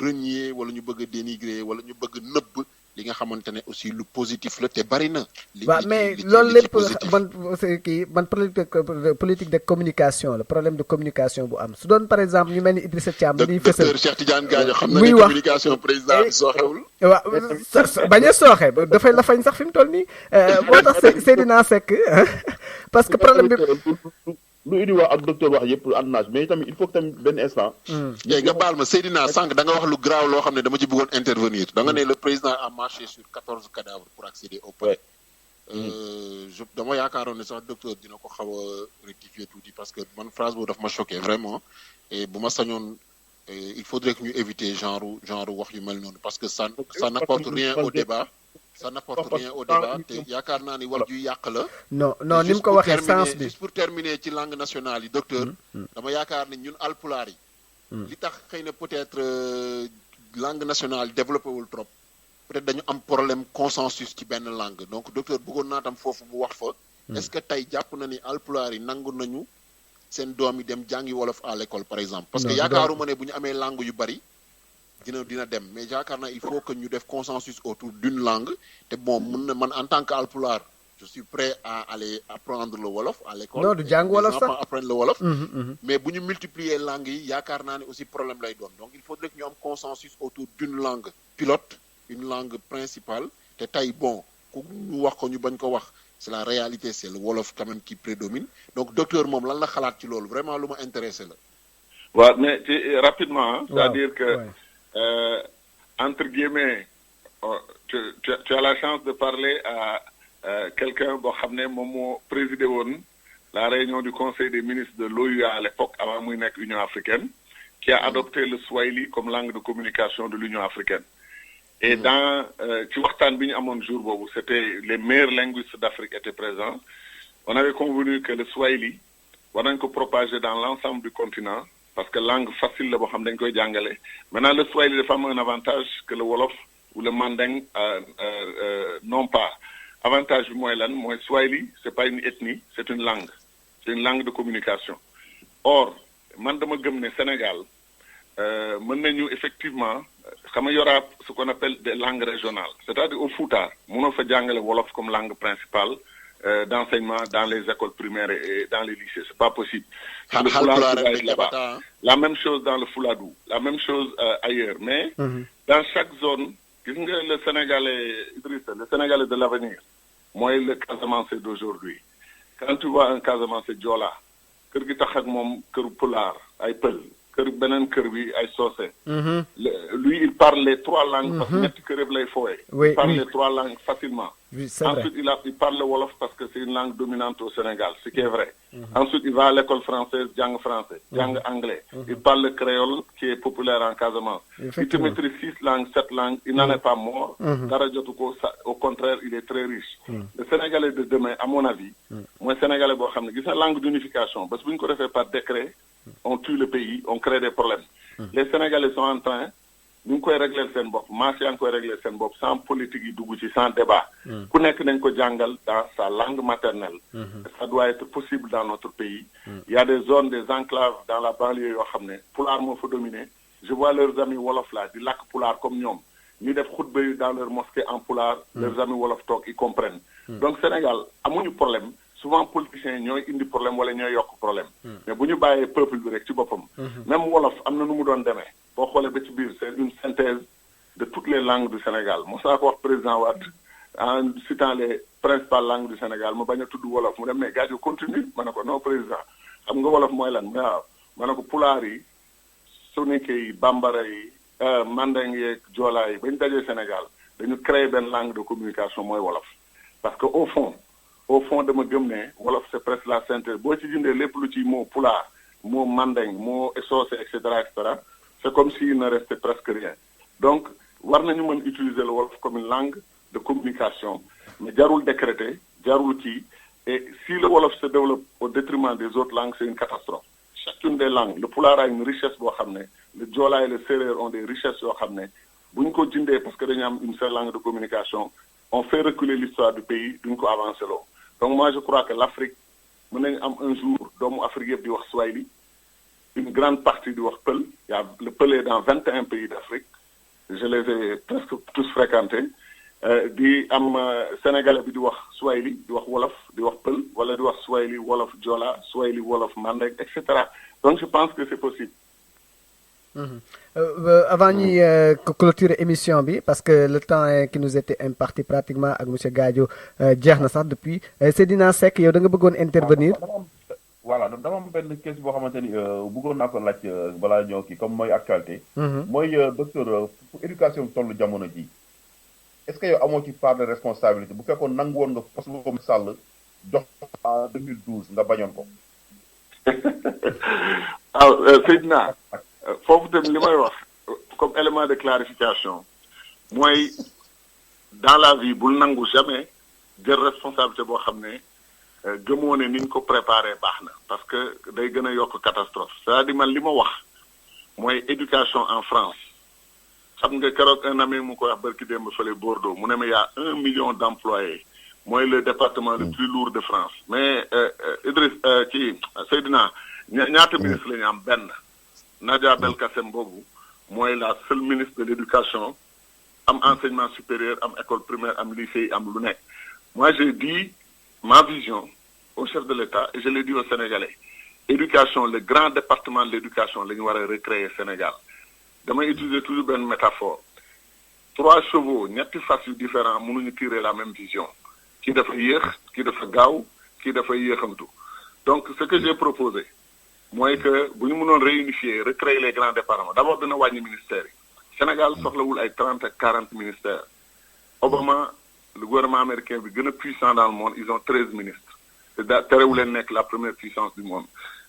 renier wala ñu bëgg dénigrer wala ñu bëgg nëbb li nga xamante ne aussi lu positif la te bari na. waaw mais loolu lépp ban politique de communication la problème de communication bu am su doon par exemple ñu mel ni Idrissa Thiam. dañuy fësal docteur Cheikh Tidiane Gadio xam na ne communication président bi sooxewul. waaw bañ a sooxe dafay la fañ sax fi mu toll nii moo tax Seydina Seck parce que problème bi. lu Idi wax ak docteur wax yëpp ànd naa mais tamit il faut que tamit benn instant. léegi nga baal ma Seydina sànq da nga wax lu graaw loo xam ne dama ci bëggoon intervenir da nga ne le président a marché sur 14 cadavres pour accéder au palais. dama yaakaaroon ne sax docteur dina ko xaw a rectifier tuuti parce que man phrase boobu daf ma choqué vraiment et bu ma sañoon il faudrait que ñu éviter genre wax yu mel noonu parce que ça n'apporte rien au débat. Ça n'apporte rien au débat te yaakaar naa ni war ju yàq la. non ni mu ko waxee sens bi juste pour terminer ci langue nationale yi docteur. dama yaakaar ne ñun alpulaar yi. li tax xëy na peut-être langue nationale développé wul trop. peut-être dañu am problème consensus ci benn langue donc docteur bëggoon naa tam foofu mu wax fa. est-ce que tey jàpp na ni alpulaar yi nangu nañu seen doom yi dem jàngi wolof à l'école par exemple. parce que yaakaaruma ne bu ñu amee langue yu bari. dina dem mais yaakaar naa il faut que ñu def consensus autour d'une langue te bon mun na man en tant que alpulaar je suis prêt à aller apprendre le wolof à l'école. Non, du jàng wolof sax. Les enfants apprennent le wolof. Mais bu ñu multiplier langues yi yaakaar naa ne aussi problème lay doon. Donc il faudrait que ñu am consensus autour d'une langue pilote, une langue principale. Te tey bon ku ñu wax ko ñu bañ ko wax c'est la réalité, c'est le wolof quand même qui prédomine. Donc docteur moom lan la xalaat ci loolu vraiment lu ma intéressé la. Ouais, mais rapidement, c'est-à-dire que entre guillemets, tu as la chance de parler à quelqu'un boo xam ne moom moo présidé woon la réunion du conseil des ministres de l'OUA à l'époque avant muy nekk Union africaine, qui a adopté le swahili comme langue de communication de l'Union africaine. Et dans ci waxtaan bi ñu amoon jour boobu, c'était les meilleurs linguistes d'Afrique étaient présents. On avait convenu que le swahili war nañ ko propager dans l'ensemble du continent parce que langue facile la boo xam dañ koy jàngale. Maintenant le swahili dafa am un avantage que le wolof ou le manding n'ont pas. Avantage bi mooy lan mooy swahili c'est pas une ethnie, c'est une langue. C'est une langue de communication. Or man dama gëm ne Sénégal mën nañu effectivement xam nga y aura ce qu'on appelle des langues régionales, c'est-à-dire au Fouta mënoo fa jàngale wolof comme langue principale d'enseignement dans les écoles primaires et dans les lycées, c'est pas possible. La même chose dans le Fouladou, la même chose ailleurs, mais dans chaque zone, gis nga le Sénégalais Idrissa, le Sénégalais de l'avenir mooy le Casamance d'aujourd'hui. Quand tu vois un Casamance Joola, kër gi tax ak moom këru Pulaar ay Pël, kër beneen kër bi ay Soose. Lui il parle les trois langues parce que ñetti kër yëpp lay fooye. Il parle les trois langues facilement. Ensuite il parle le wolof parce que c'est une langue dominante au Sénégal, ce qui est vrai. Ensuite il va à l'école française, jàng français, jàng anglais. Il parle le créole qui est populaire en Casamance. Il te maîtrise 6 langues, 7 langues, il n'en est pas mort. Dara jotu ko, au contraire, il est très riche. Le Sénégalais de demain, à mon avis, mooy Sénégalais boo xam ne gis na langue d'unification parce que bu ñu ko defee par décret, on tue le pays, on crée des problèmes. Les Sénégalais sont en train ñu ngi koy régler seen bopp, maas yaa ngi koy régler seen bopp sans politique yi dugg ci, sans débat. Ku nekk nañ ko jàngal dans sa langue maternelle. Ça doit être possible dans notre pays. Il y a des zones, des enclaves dans la banlieue yoo xam ne pulaar moo fa dominer. Je vois leurs amis wolof là di làkk pulaar comme ñoom ñu def xutba yi dans leur mosquée en pulaar. Leurs amis wolof toog ils comprennent. Donc Sénégal amuñu problème. Souvent politiciens yi ñooy indi problème wala ñooy yokk problème. Mais bu ñu bàyyee peuple bi rek ci boppam. Même wolof am na nu mu doon demee. boo xoolee ba ci biir c'est une synthèse de toutes les langues du Sénégal moo saa ko wax président Wade en citant les principales langues du Sénégal ma bañ a tudd wolof mu dem mais gars yi continue ma ne ko non président xam nga wolof mooy lan mais waaw ma ne ko pulaar yi soninké yi bambara yi mandeng yeeg joolaa yi ba ñu dajee Sénégal dañu créer benn langue de communication mooy wolof parce que au fond dama gëm ne wolof c'est presque la synthèse boo ci jëndee lépp lu ci mot pulaar mot mandeng mot soose et cetera. C'est comme s'il ne restait presque rien. Donc, war nañu mën utiliser le wolof comme une langue de communication, mais jarul décréter, jarul kii, et si le wolof se développe au détriment des autres langues, c'est une catastrophe. Chacune des langues, le pulaar a une richesse boo xam ne, le joola et le séeréer ont des richesses yoo xam ne, bu ñu ko jëndee parce que dañu am une seule langue de communication, on fait reculer l'histoire du pays, duñ ko avancer loo. Donc moi je crois que l'Afrique mën nañu am un jour doomu Afrique yëpp di wax swahili. Une grande partie du wax Peul, le Peul est dans 21 pays d'Afrique. Je les ai presque tous fréquentés. Di am Sénégalais bi di wax Swahili, di wax Wolof, di wax Peul, wala di wax Swahili, Wolof, Joola, Swahili, Wolof, Mandeng, etc. Donc je pense que c'est possible. Avant ñuy clôturer émission bi parce que le temps qui nous était imparti pratiquement ak monsieur Gadio jeex na sax depuis Seydina Seck yow da nga bëggoon intervenir. Voilà donc dama am benn question boo xamante ni bëggoon naa ko laaj balaa ñëw kii comme mooy actualité. mooy docteur pour éducation bi toll jamono ji est-ce que yow amoo ci part de responsabilité bu fekkoon nangu woon nga poste boobu Sall jox en 2012 nga bañoon ko. waaw Seydina foofu tamit li may wax comme élément de clarification mooy dans la vie bul nangu jamais jël responsabilité boo xam ne. gëmoo ne ni ñu ko préparé baax na parce que day gën a yokk catastrophe c'est-à-dire man li ma wax mooy éducation en France xam nga keroog un ami mu ko wax barki démb fële Bordeaux mu ne ma y a 1 million d'employés mooy le département le plus lourd de France mais Idriss Seydina ñaata ministre la ñu am benn Nadia Belkacem boobu mooy la seule ministre de l'éducation am enseignement supérieur am école primaire am lycée am lu nekk moi j'ai dit ma vision au chef de l'État, et je l'ai dit aux Sénégalais, éducation, le grand département de l'éducation, la ñu war a recréer Sénégal. Damay utiliser toujours une métaphore. 3 chevaux, ñetti fas yu différents, mënuñu tirer la même vision. Kii dafa yéex, kii dafa gaaw, kii dafa yéexamtu. Donc, ce que j'ai proposé, moi, que bu ñu mënoon réunifier, recréer les grands départements. D'abord, dina wàññi ministères yi. Sénégal soxlawul ay 30 ak 40 ministères. Obama, le gouvernement américain bi gën a puissant dans le monde, ils ont 13 ministres. C'est terewul leen nekk la première puissance du monde.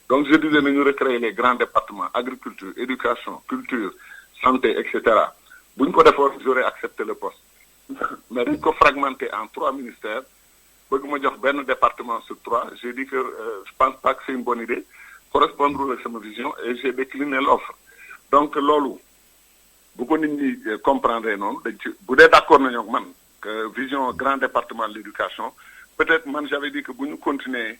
Donc, je disais, nous recréer les grands départements, agriculture, éducation, culture, santé, etc. Si nous avons j'aurais accepté le poste. Mais nous avons fragmenté en 3 ministères. Si nous avons un département sur 3, j'ai dit que je ne pense pas que c'est une bonne idée, correspondre à ma vision, et j'ai décliné l'offre. Donc, lolo, beaucoup de gens comprendrez, non? Si vous êtes d'accord avec moi, que vision grand département de l'éducation, peut-être, moi, j'avais dit que si nous continuons,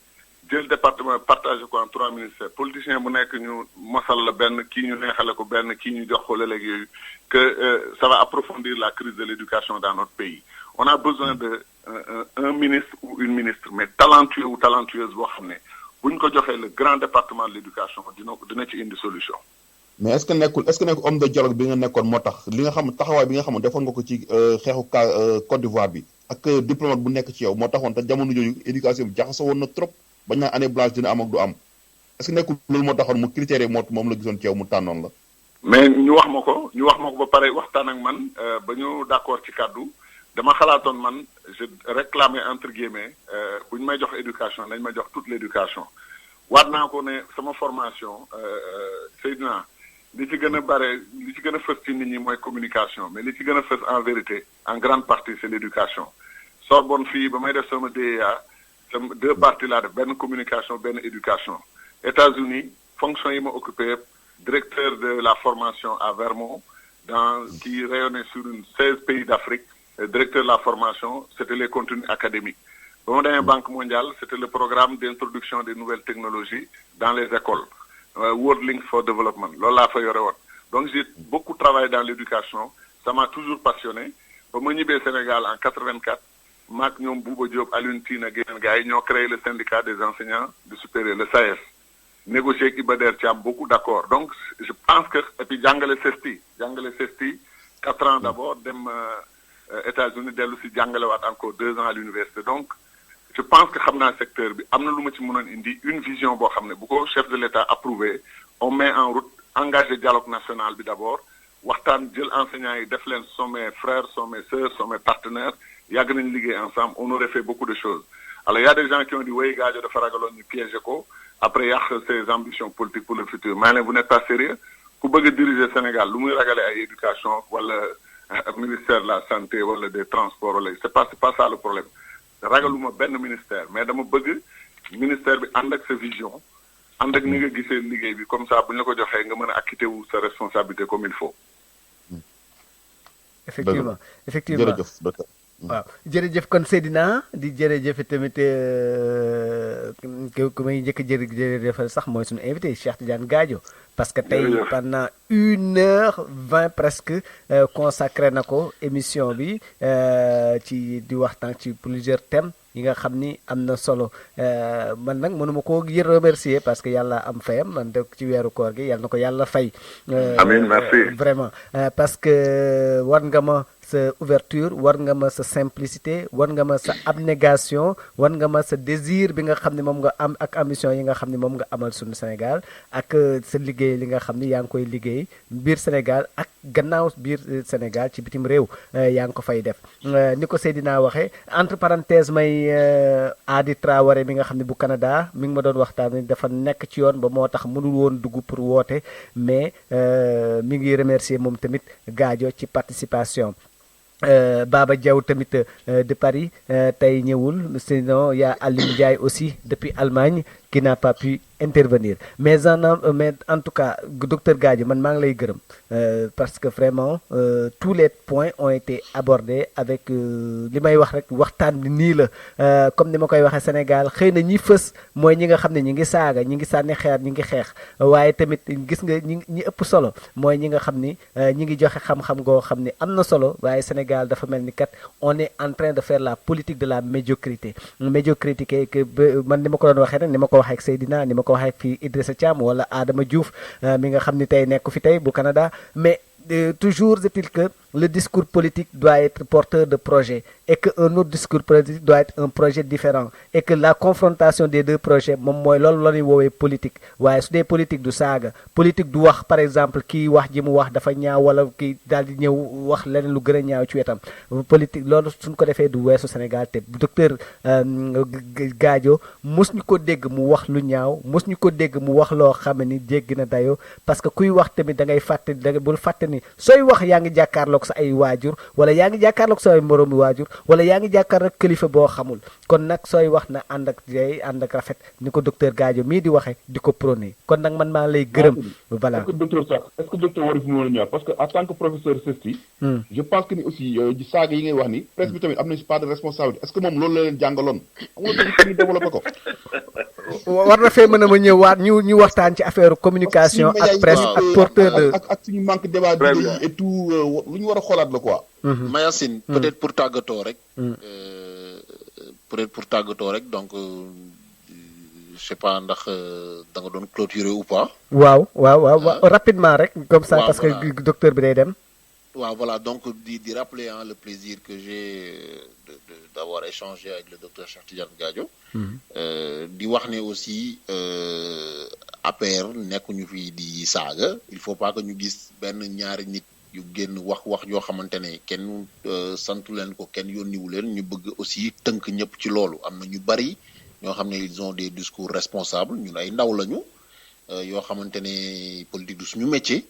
le département partage quoi en 3 ministères politiciens bu nekk ñu mosal la benn kii ñu neexale ko benn kii ñu jox ko léeg yooyu que ça va approfondir la crise de l'éducation dans notre pays. On a besoin de un ministre ou une ministre mais talentueux ou talentueuse boo xam ne bu ñu ko joxee le grand département de l'éducation dina ci indi solution. mais est-ce que nekkul homme de dialogue bi nga nekkoon moo tax li nga xam taxawaay bi nga xam defoon nga ko ci xeexu Côte d'Ivoire bi ak diplomate bu nekk ci yow moo taxoon te jamono jooju éducation bi jaxasoo woon na trop. bañ naa année blanche dina am ak du am est-ce que nekkul loolu moo taxoon mu critères moom la gisoon ci yow mu tànnoon la. mais ñu wax ma ko ba pare waxtaan ak man ba ñu d'accord ci kàddu dama xalaatoon man je réclamais entre guillemets bu ñu may jox éducation nañ ma jox toute l'éducation waat naa ko ne sama formation Seydina li ci gën a fës ci nit ñi mooy communication mais li ci gën a fës en vérité en grande partie c'est l'éducation Sorbonne fii ba may def sama DEA 2 parties là, ben communication, ben éducation. États-Unis, fonction il m'a occupé directeur de la formation à Vermont, qui rayonnait sur 16 pays d'Afrique. Directeur de la formation, c'était les contenus académiques. Dans la Banque mondiale, c'était le programme d'introduction des nouvelles technologies dans les écoles. World Link for Development. Donc j'ai beaucoup travaillé dans l'éducation. Ça m'a toujours passionné. Au Sénégal en 84, Mac ñoom Bouba Diop Alioune Tine ak yeneen gars yi ñoo créé le syndicat des enseignants du supérieur le SAES négocié ak Iba Der Thiam beaucoup d'accord donc je pense que et puis jàngale CESTI 4 ans d'abord dem États-Unis dellu si jàngalewaat encore 2 ans à l'université donc je pense que xam naa secteur bi am na lu ma ci mënoon indi une vision boo xam ne bu ko chef de l'État approuvé on met en route engagé dialogue national bi d'abord waxtaan jël enseignants yi def leen sont mes frères sont mes sœurs sont mes partenaires yàgg nañu liggéey ensemble on aurait fait beaucoup de choses alors il y a des gens qui ont dit oui Gadio dafa ragaloon ñu piéger ko après yàq ses ambitions politiques pour le futur mais vous n'êtes pas sérieux ku bëgg a diriger Sénégal lu muy ragale ay éducation wala ministère de la santé wala des transports wala c'est pas ça le problème ragaluma benn ministère mais dama bëgg ministère bi ànd ak sa vision ànd ak ni nga gisee liggéey bi comme ça bu ñu la ko joxee nga mën a acquitter wu sa responsabilité comme il faut. effectivement jërëjëf docteur. waaw jërëjëf kon Seydina di jërëjëf tamit ku may njëkk jërëjëfal sax mooy suñu invité Cheikh Tidiane Gadio parce que tey pendant 1h20 presque consacré na ko émission bi ci di waxtaan ci plusieurs thèmes yi nga xam ni am na solo man nag mënuma koo remercier parce que yàlla am fayam man dëkk ci weeru koor gi yàlla na ko yàlla fay. amiin merci vraiment parce que war nga ma sa ouverture war nga ma sa simplicité war nga ma sa abnégation war nga ma sa désir bi nga xam ne moom nga am ak ambition yi nga xam ne moom nga amal suñu Sénégal ak sa liggéey li nga xam ni yaa ngi koy liggéey biir Sénégal ak gannaaw biir Sénégal ci bitim réew yaa ngi ko fay def ni ko Seydina waxee entre parenthèse may Adi Traoré mi nga xam ne bu Canada mi ngi ma doon waxtaan dafa nekk ci yoon ba moo tax mënul woon dugg pour woote mais mi ngi remercier moom tamit Gadio ci participation Baba Diaw tamit de Paris tey ñëwul sinon y a Aline Ndiaye aussi depuis Allemagne qui n'a pas pu intervenir mais en tout cas docteur Gadio man maa ngi lay gërëm parce que vraiment tous les points ont été abordés avec li may wax rek waxtaan bi nii la comme ni ma koy waxee Sénégal xëy na ñi fës mooy ñi nga xam ne ñi ngi saaga ñi ngi sànni xeer ñi ngi xeex waaye tamit gis nga ñi ëpp solo mooy ñi nga xam ni ñi ngi joxe xam-xam goo xam ni am na solo waaye Sénégal dafa mel ni kat on est en train de faire la politique de la médiocrité que man ni ma ko doon waxee rek ni ma ko waxee ak Seydina ni ma ko waxee ak fii Idrissa Thiam wala Adama Diouf mi nga xam ni tey nekk fi tey bu Canada mais toujours est-il que le discours politique doit être porteur de projet et que un autre discours politique doit être un projet différent et que la confrontation des deux projets moom mooy loolu la ñuy woowee politique waaye su dee politique du saaga politique du wax par exemple kii wax ji mu wax dafa ñaaw wala kii daal di ñëw wax leneen lu gën a ñaaw ci wetam politique loolu suñ ko defee du weesu Sénégal te docteur Gadio mos ñu ko dégg mu wax lu ñaaw mos ñu ko dégg mu wax loo xam ni jéggi na dayoo parce que kuy wax tamit da ngay fàtte da bul fàtte ni sooy wax yaa ngi jàkkaarloog sa ay waajur wala yaa ngi jàkkaarloog sa ay moroomi waajur wala yaa ngi jàkkaarloog kilifa boo xamul kon nag sooy wax na ànd ak jey ànd ak rafet ni ko docteur Gadio mii di waxee di ko prôné kon nag man maa lay gërëm. voilà est-ce que docteur war fi mën a ñëwaat parce que en tant que professeur CESTI. je pense que ni aussi saaga yi ngay wax ni presse bi tamit am nañ si part de responsabilité est-ce que moom loolu la leen jàngaloon xam nga tamit ñu développé ko. war na fee mën a ma ñëwaat ñu waxtaan ci affaire communication ak presse ak porteur de ak suñu manque débat et tout lu ñu war a xoolaat la quoi. Mayacine peut-être pour tàggatoo rek donc je sais pas ndax da nga doon clôturer ou pas. waaw rapidement rek comme ça parce que docteur bi day dem. waaw voilà donc di rappeler le plaisir que j'ai d'avoir échangé avec le docteur Cheikh Tidiane Gadio. di wax ne aussi APR nekkuñu fi di saaga il faut pas que ñu gis benn ñaari nit yu génn wax yoo xamante ne kenn santu leen ko kenn yónniwu leen ñu bëgg aussi tënk ñëpp ci loolu am na ñu bari ñoo xam ne ils ont des discours responsables ñun ay ndaw lañu yoo xamante ne politique du suñu métier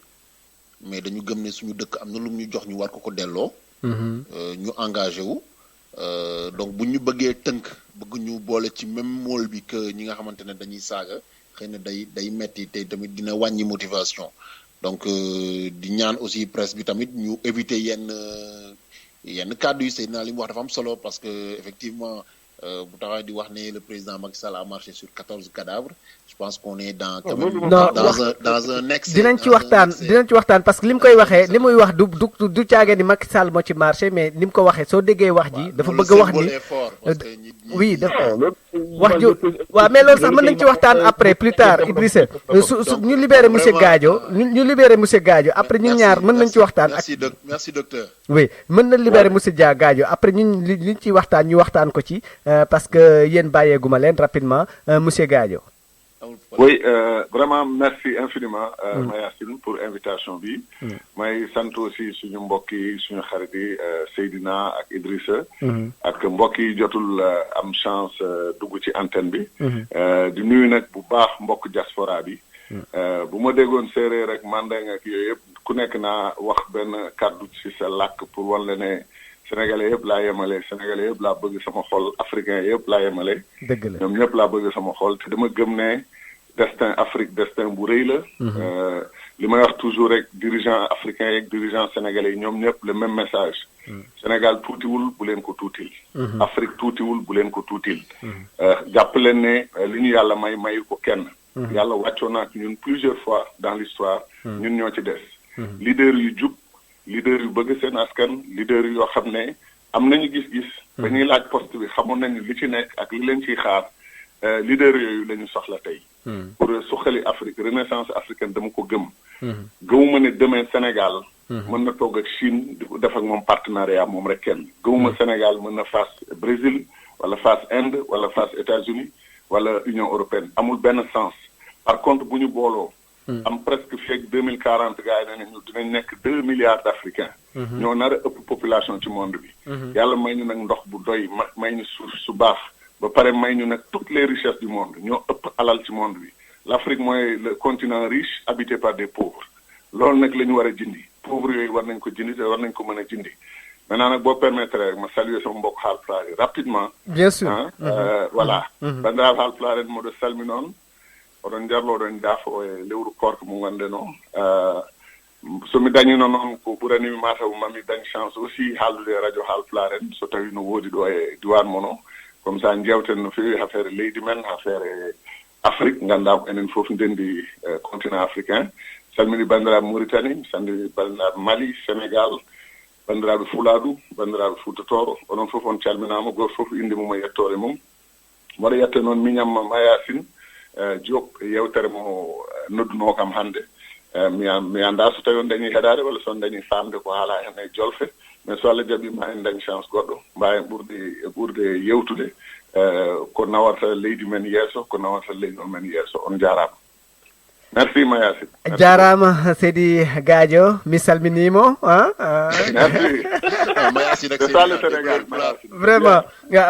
mais dañu gëm ne suñu dëkk am na lu ñu jox ñu war ko delloo. ñu engagé wu. donc bu ñu bëggee tënk bëgg ñu boole ci même mool bi que ñi nga xamante ne dañuy saaga xëy na day metti te tamit dina wàññi motivation donc di ñaan aussi presse bi tamit ñu éviter yenn kàddu yi Seydina li mu wax dafa am solo parce que effectivement bu taxaw di wax ne le président Macky Sall a marché sur 14 cadavres je pense qu'on est dans quand même dans un excès. dinañ ci waxtaan parce que li mu koy waxee li muy wax du caage ni Macky Sall moo ci marché mais ni mu ko waxee soo déggee wax ji dafa bëgg a wax ni oui dafa wax ju waaw mais loolu sax mën nañ ci waxtaan après plus tard Idrissa su ñu libéré monsieur Gadio ñu libéré monsieur Gadio après ñun ñaar mën nañ ci waxtaan ak merci docteur oui mën na libéré monsieur Gadio après ñun liñ ciy waxtaan ñu waxtaan ko ci parce que yéen bàyyeeguma leen rapidement monsieur Gadio. Oui, vraiment merci infiniment Mayacine pour invitation bi may sant aussi suñu mbokk yi suñu xarit yi Seydina ak Idrissa ak mbokk yi jotul am chance dugg ci antenne bi di nuyu nag bu baax mbokk diaspora bi bu ma déggoon séeréer rek mandeng ak yooyu yëpp ku nekk naa wax benn kàddu ci sa làkk pour wan la ne Sénégalais yëpp laa yemale Sénégalais yëpp laa bëgg sama xol africain yëpp laa yemale ñoom ñëpp laa bëgg sama xol te dama gëm ne destin Afrique destin bu rëy la li may wax toujours rek dirigeant africain yeeg dirigeant sénégalais yi ñoom ñëpp le même message Sénégal tuutiwul bu leen ko tuutil Afrique tuutiwul bu leen ko tuutil jàpp leen ne li ñu yàlla mayu ko kenn yàlla wàccoo na ak ñun plusieurs fois dans l'histoire ñun ñoo ci des leader yu jub leader yu bëgg seen askan leader yoo xam ne am nañu gis-gis ba ñuy laaj poste bi xamoon nañu li ci nekk ak li leen ciy xaar leader yooyu la ñu soxla tey pour suqali Afrique renaissance africaine dama ko gëm gëmuma ne demain Sénégal mën na toog ak Chine di ko def ak moom partenariat moom rek kenn gëmuma Sénégal mën na face Brésil wala face Inde wala face États-Unis wala Union européenne amul benn sens par contre bu ñu booloo am presque fekk 2040 gars yi ne ñu dinañ nekk 2 milliards d'Africains ñoo nar a ëpp population ci monde bi yàlla may ñu nag ndox bu doy may ñu suuf su baax ba pare may ñu nag toutes les richesses du monde ñoo ëpp alal ci monde bi l'Afrique mooy le continent riche habité par des pauvres loolu nag la ñu war a jindi pauvres yooyu war nañ ko jindi te war nañ ko mën a jindi maintenant nag boo permettre rek ma saluer sama mbokk Haalpulaar yi rapidement bien sûr voilà bandiraɓe Haalpulaar en moɗo salmi noon oɗon jarloɗon daafo e lewru korko mo gonɗen o somi dañino noon ko ɓuranimi mataw mami dañ chance aussi haaldude radio haalpulaar en so tawi no woodi ɗo e diwan mon o comme ça jewten no feewi affaire leydi men affaire Afrique ganduɗa enen fof ndendi continent africain salmini bandiraɓe Mauritanie mi salmini bandiraɓe Mali Sénégal bandiraɓe Fouladou bandiraɓe Fuutatoro onon fof on calminama goto fof inde mum e yettore mum mboɗo yette noon miñam Mayacine Diop yewtere mo nodduno kam hannde mi anda so tawi on dañi heɗade walla so on dañi famde ko haala hen e jolfe mais so Allah jaɓima en dañ chance goɗɗo mbawen ɓurde yewtude ko nawata leydi men yeeso ko nawata leynol men yeeso on jarama merci Mayacine jarama Seydi Gadio mi salminimo merci Mayacine c'est ça le Sénégal vraiment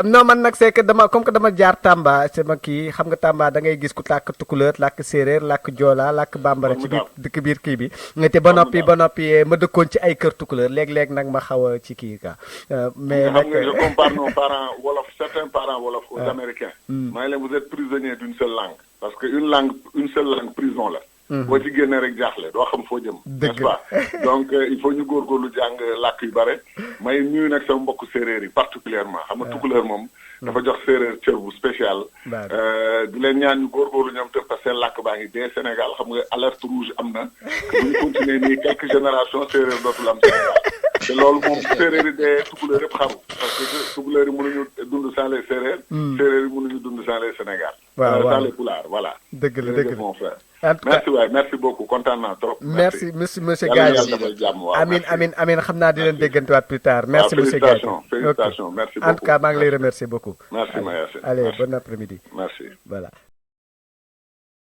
non man nag c'est que dama comme que dama jaar Tamba sama kii xam nga Tamba da ngay gis ku làkk tukuleur làkk séeréer làkk joola làkk bambara ci biir kii bi te ba noppi ma dëkkoon ci ay kër tukuleur léeg-léeg nag ma xaw a ci kii quoi mais nag je compare nos parents wolof certains parents wolof aux Américains maa ngi leen vous êtes prisonniers d'une seule langue parce que une seule langue prison la boo ci génnee rek jaaxle doo xam foo jëm n'est-ce pas donc il faut ñu góorgóorlu jàng làkk yu bare may nuyu nag sama mbokk séeréer yi particulièrement xam nga tukulóor moom dafa jox séeréer cër bu spécial di leen ñaan ñu góorgóorlu ñoom tam parce que seen làkk baa ngi dee Sénégal xam nga alerte rouge am na bu ñu continuer nii quelques générations séeréer dootul am Sénégal te loolu moom séeréer yi dee tukulóor yëpp xaru parce que tukulóor yi mënuñu dund sans les séeréer séeréer yi mënuñu dund sans les Sénégal sans les pulaar voilà dëgg la mon frère merci waay merci beaucoup kontaan naa trop. merci monsieur Gadio amiin xam naa di leen déggantewaat plus tard. merci monsieur Gadio félicitations merci beaucoup en tout cas maa ngi lay remercier beaucoup. merci Mayacine allez bon après-midi. merci voilà.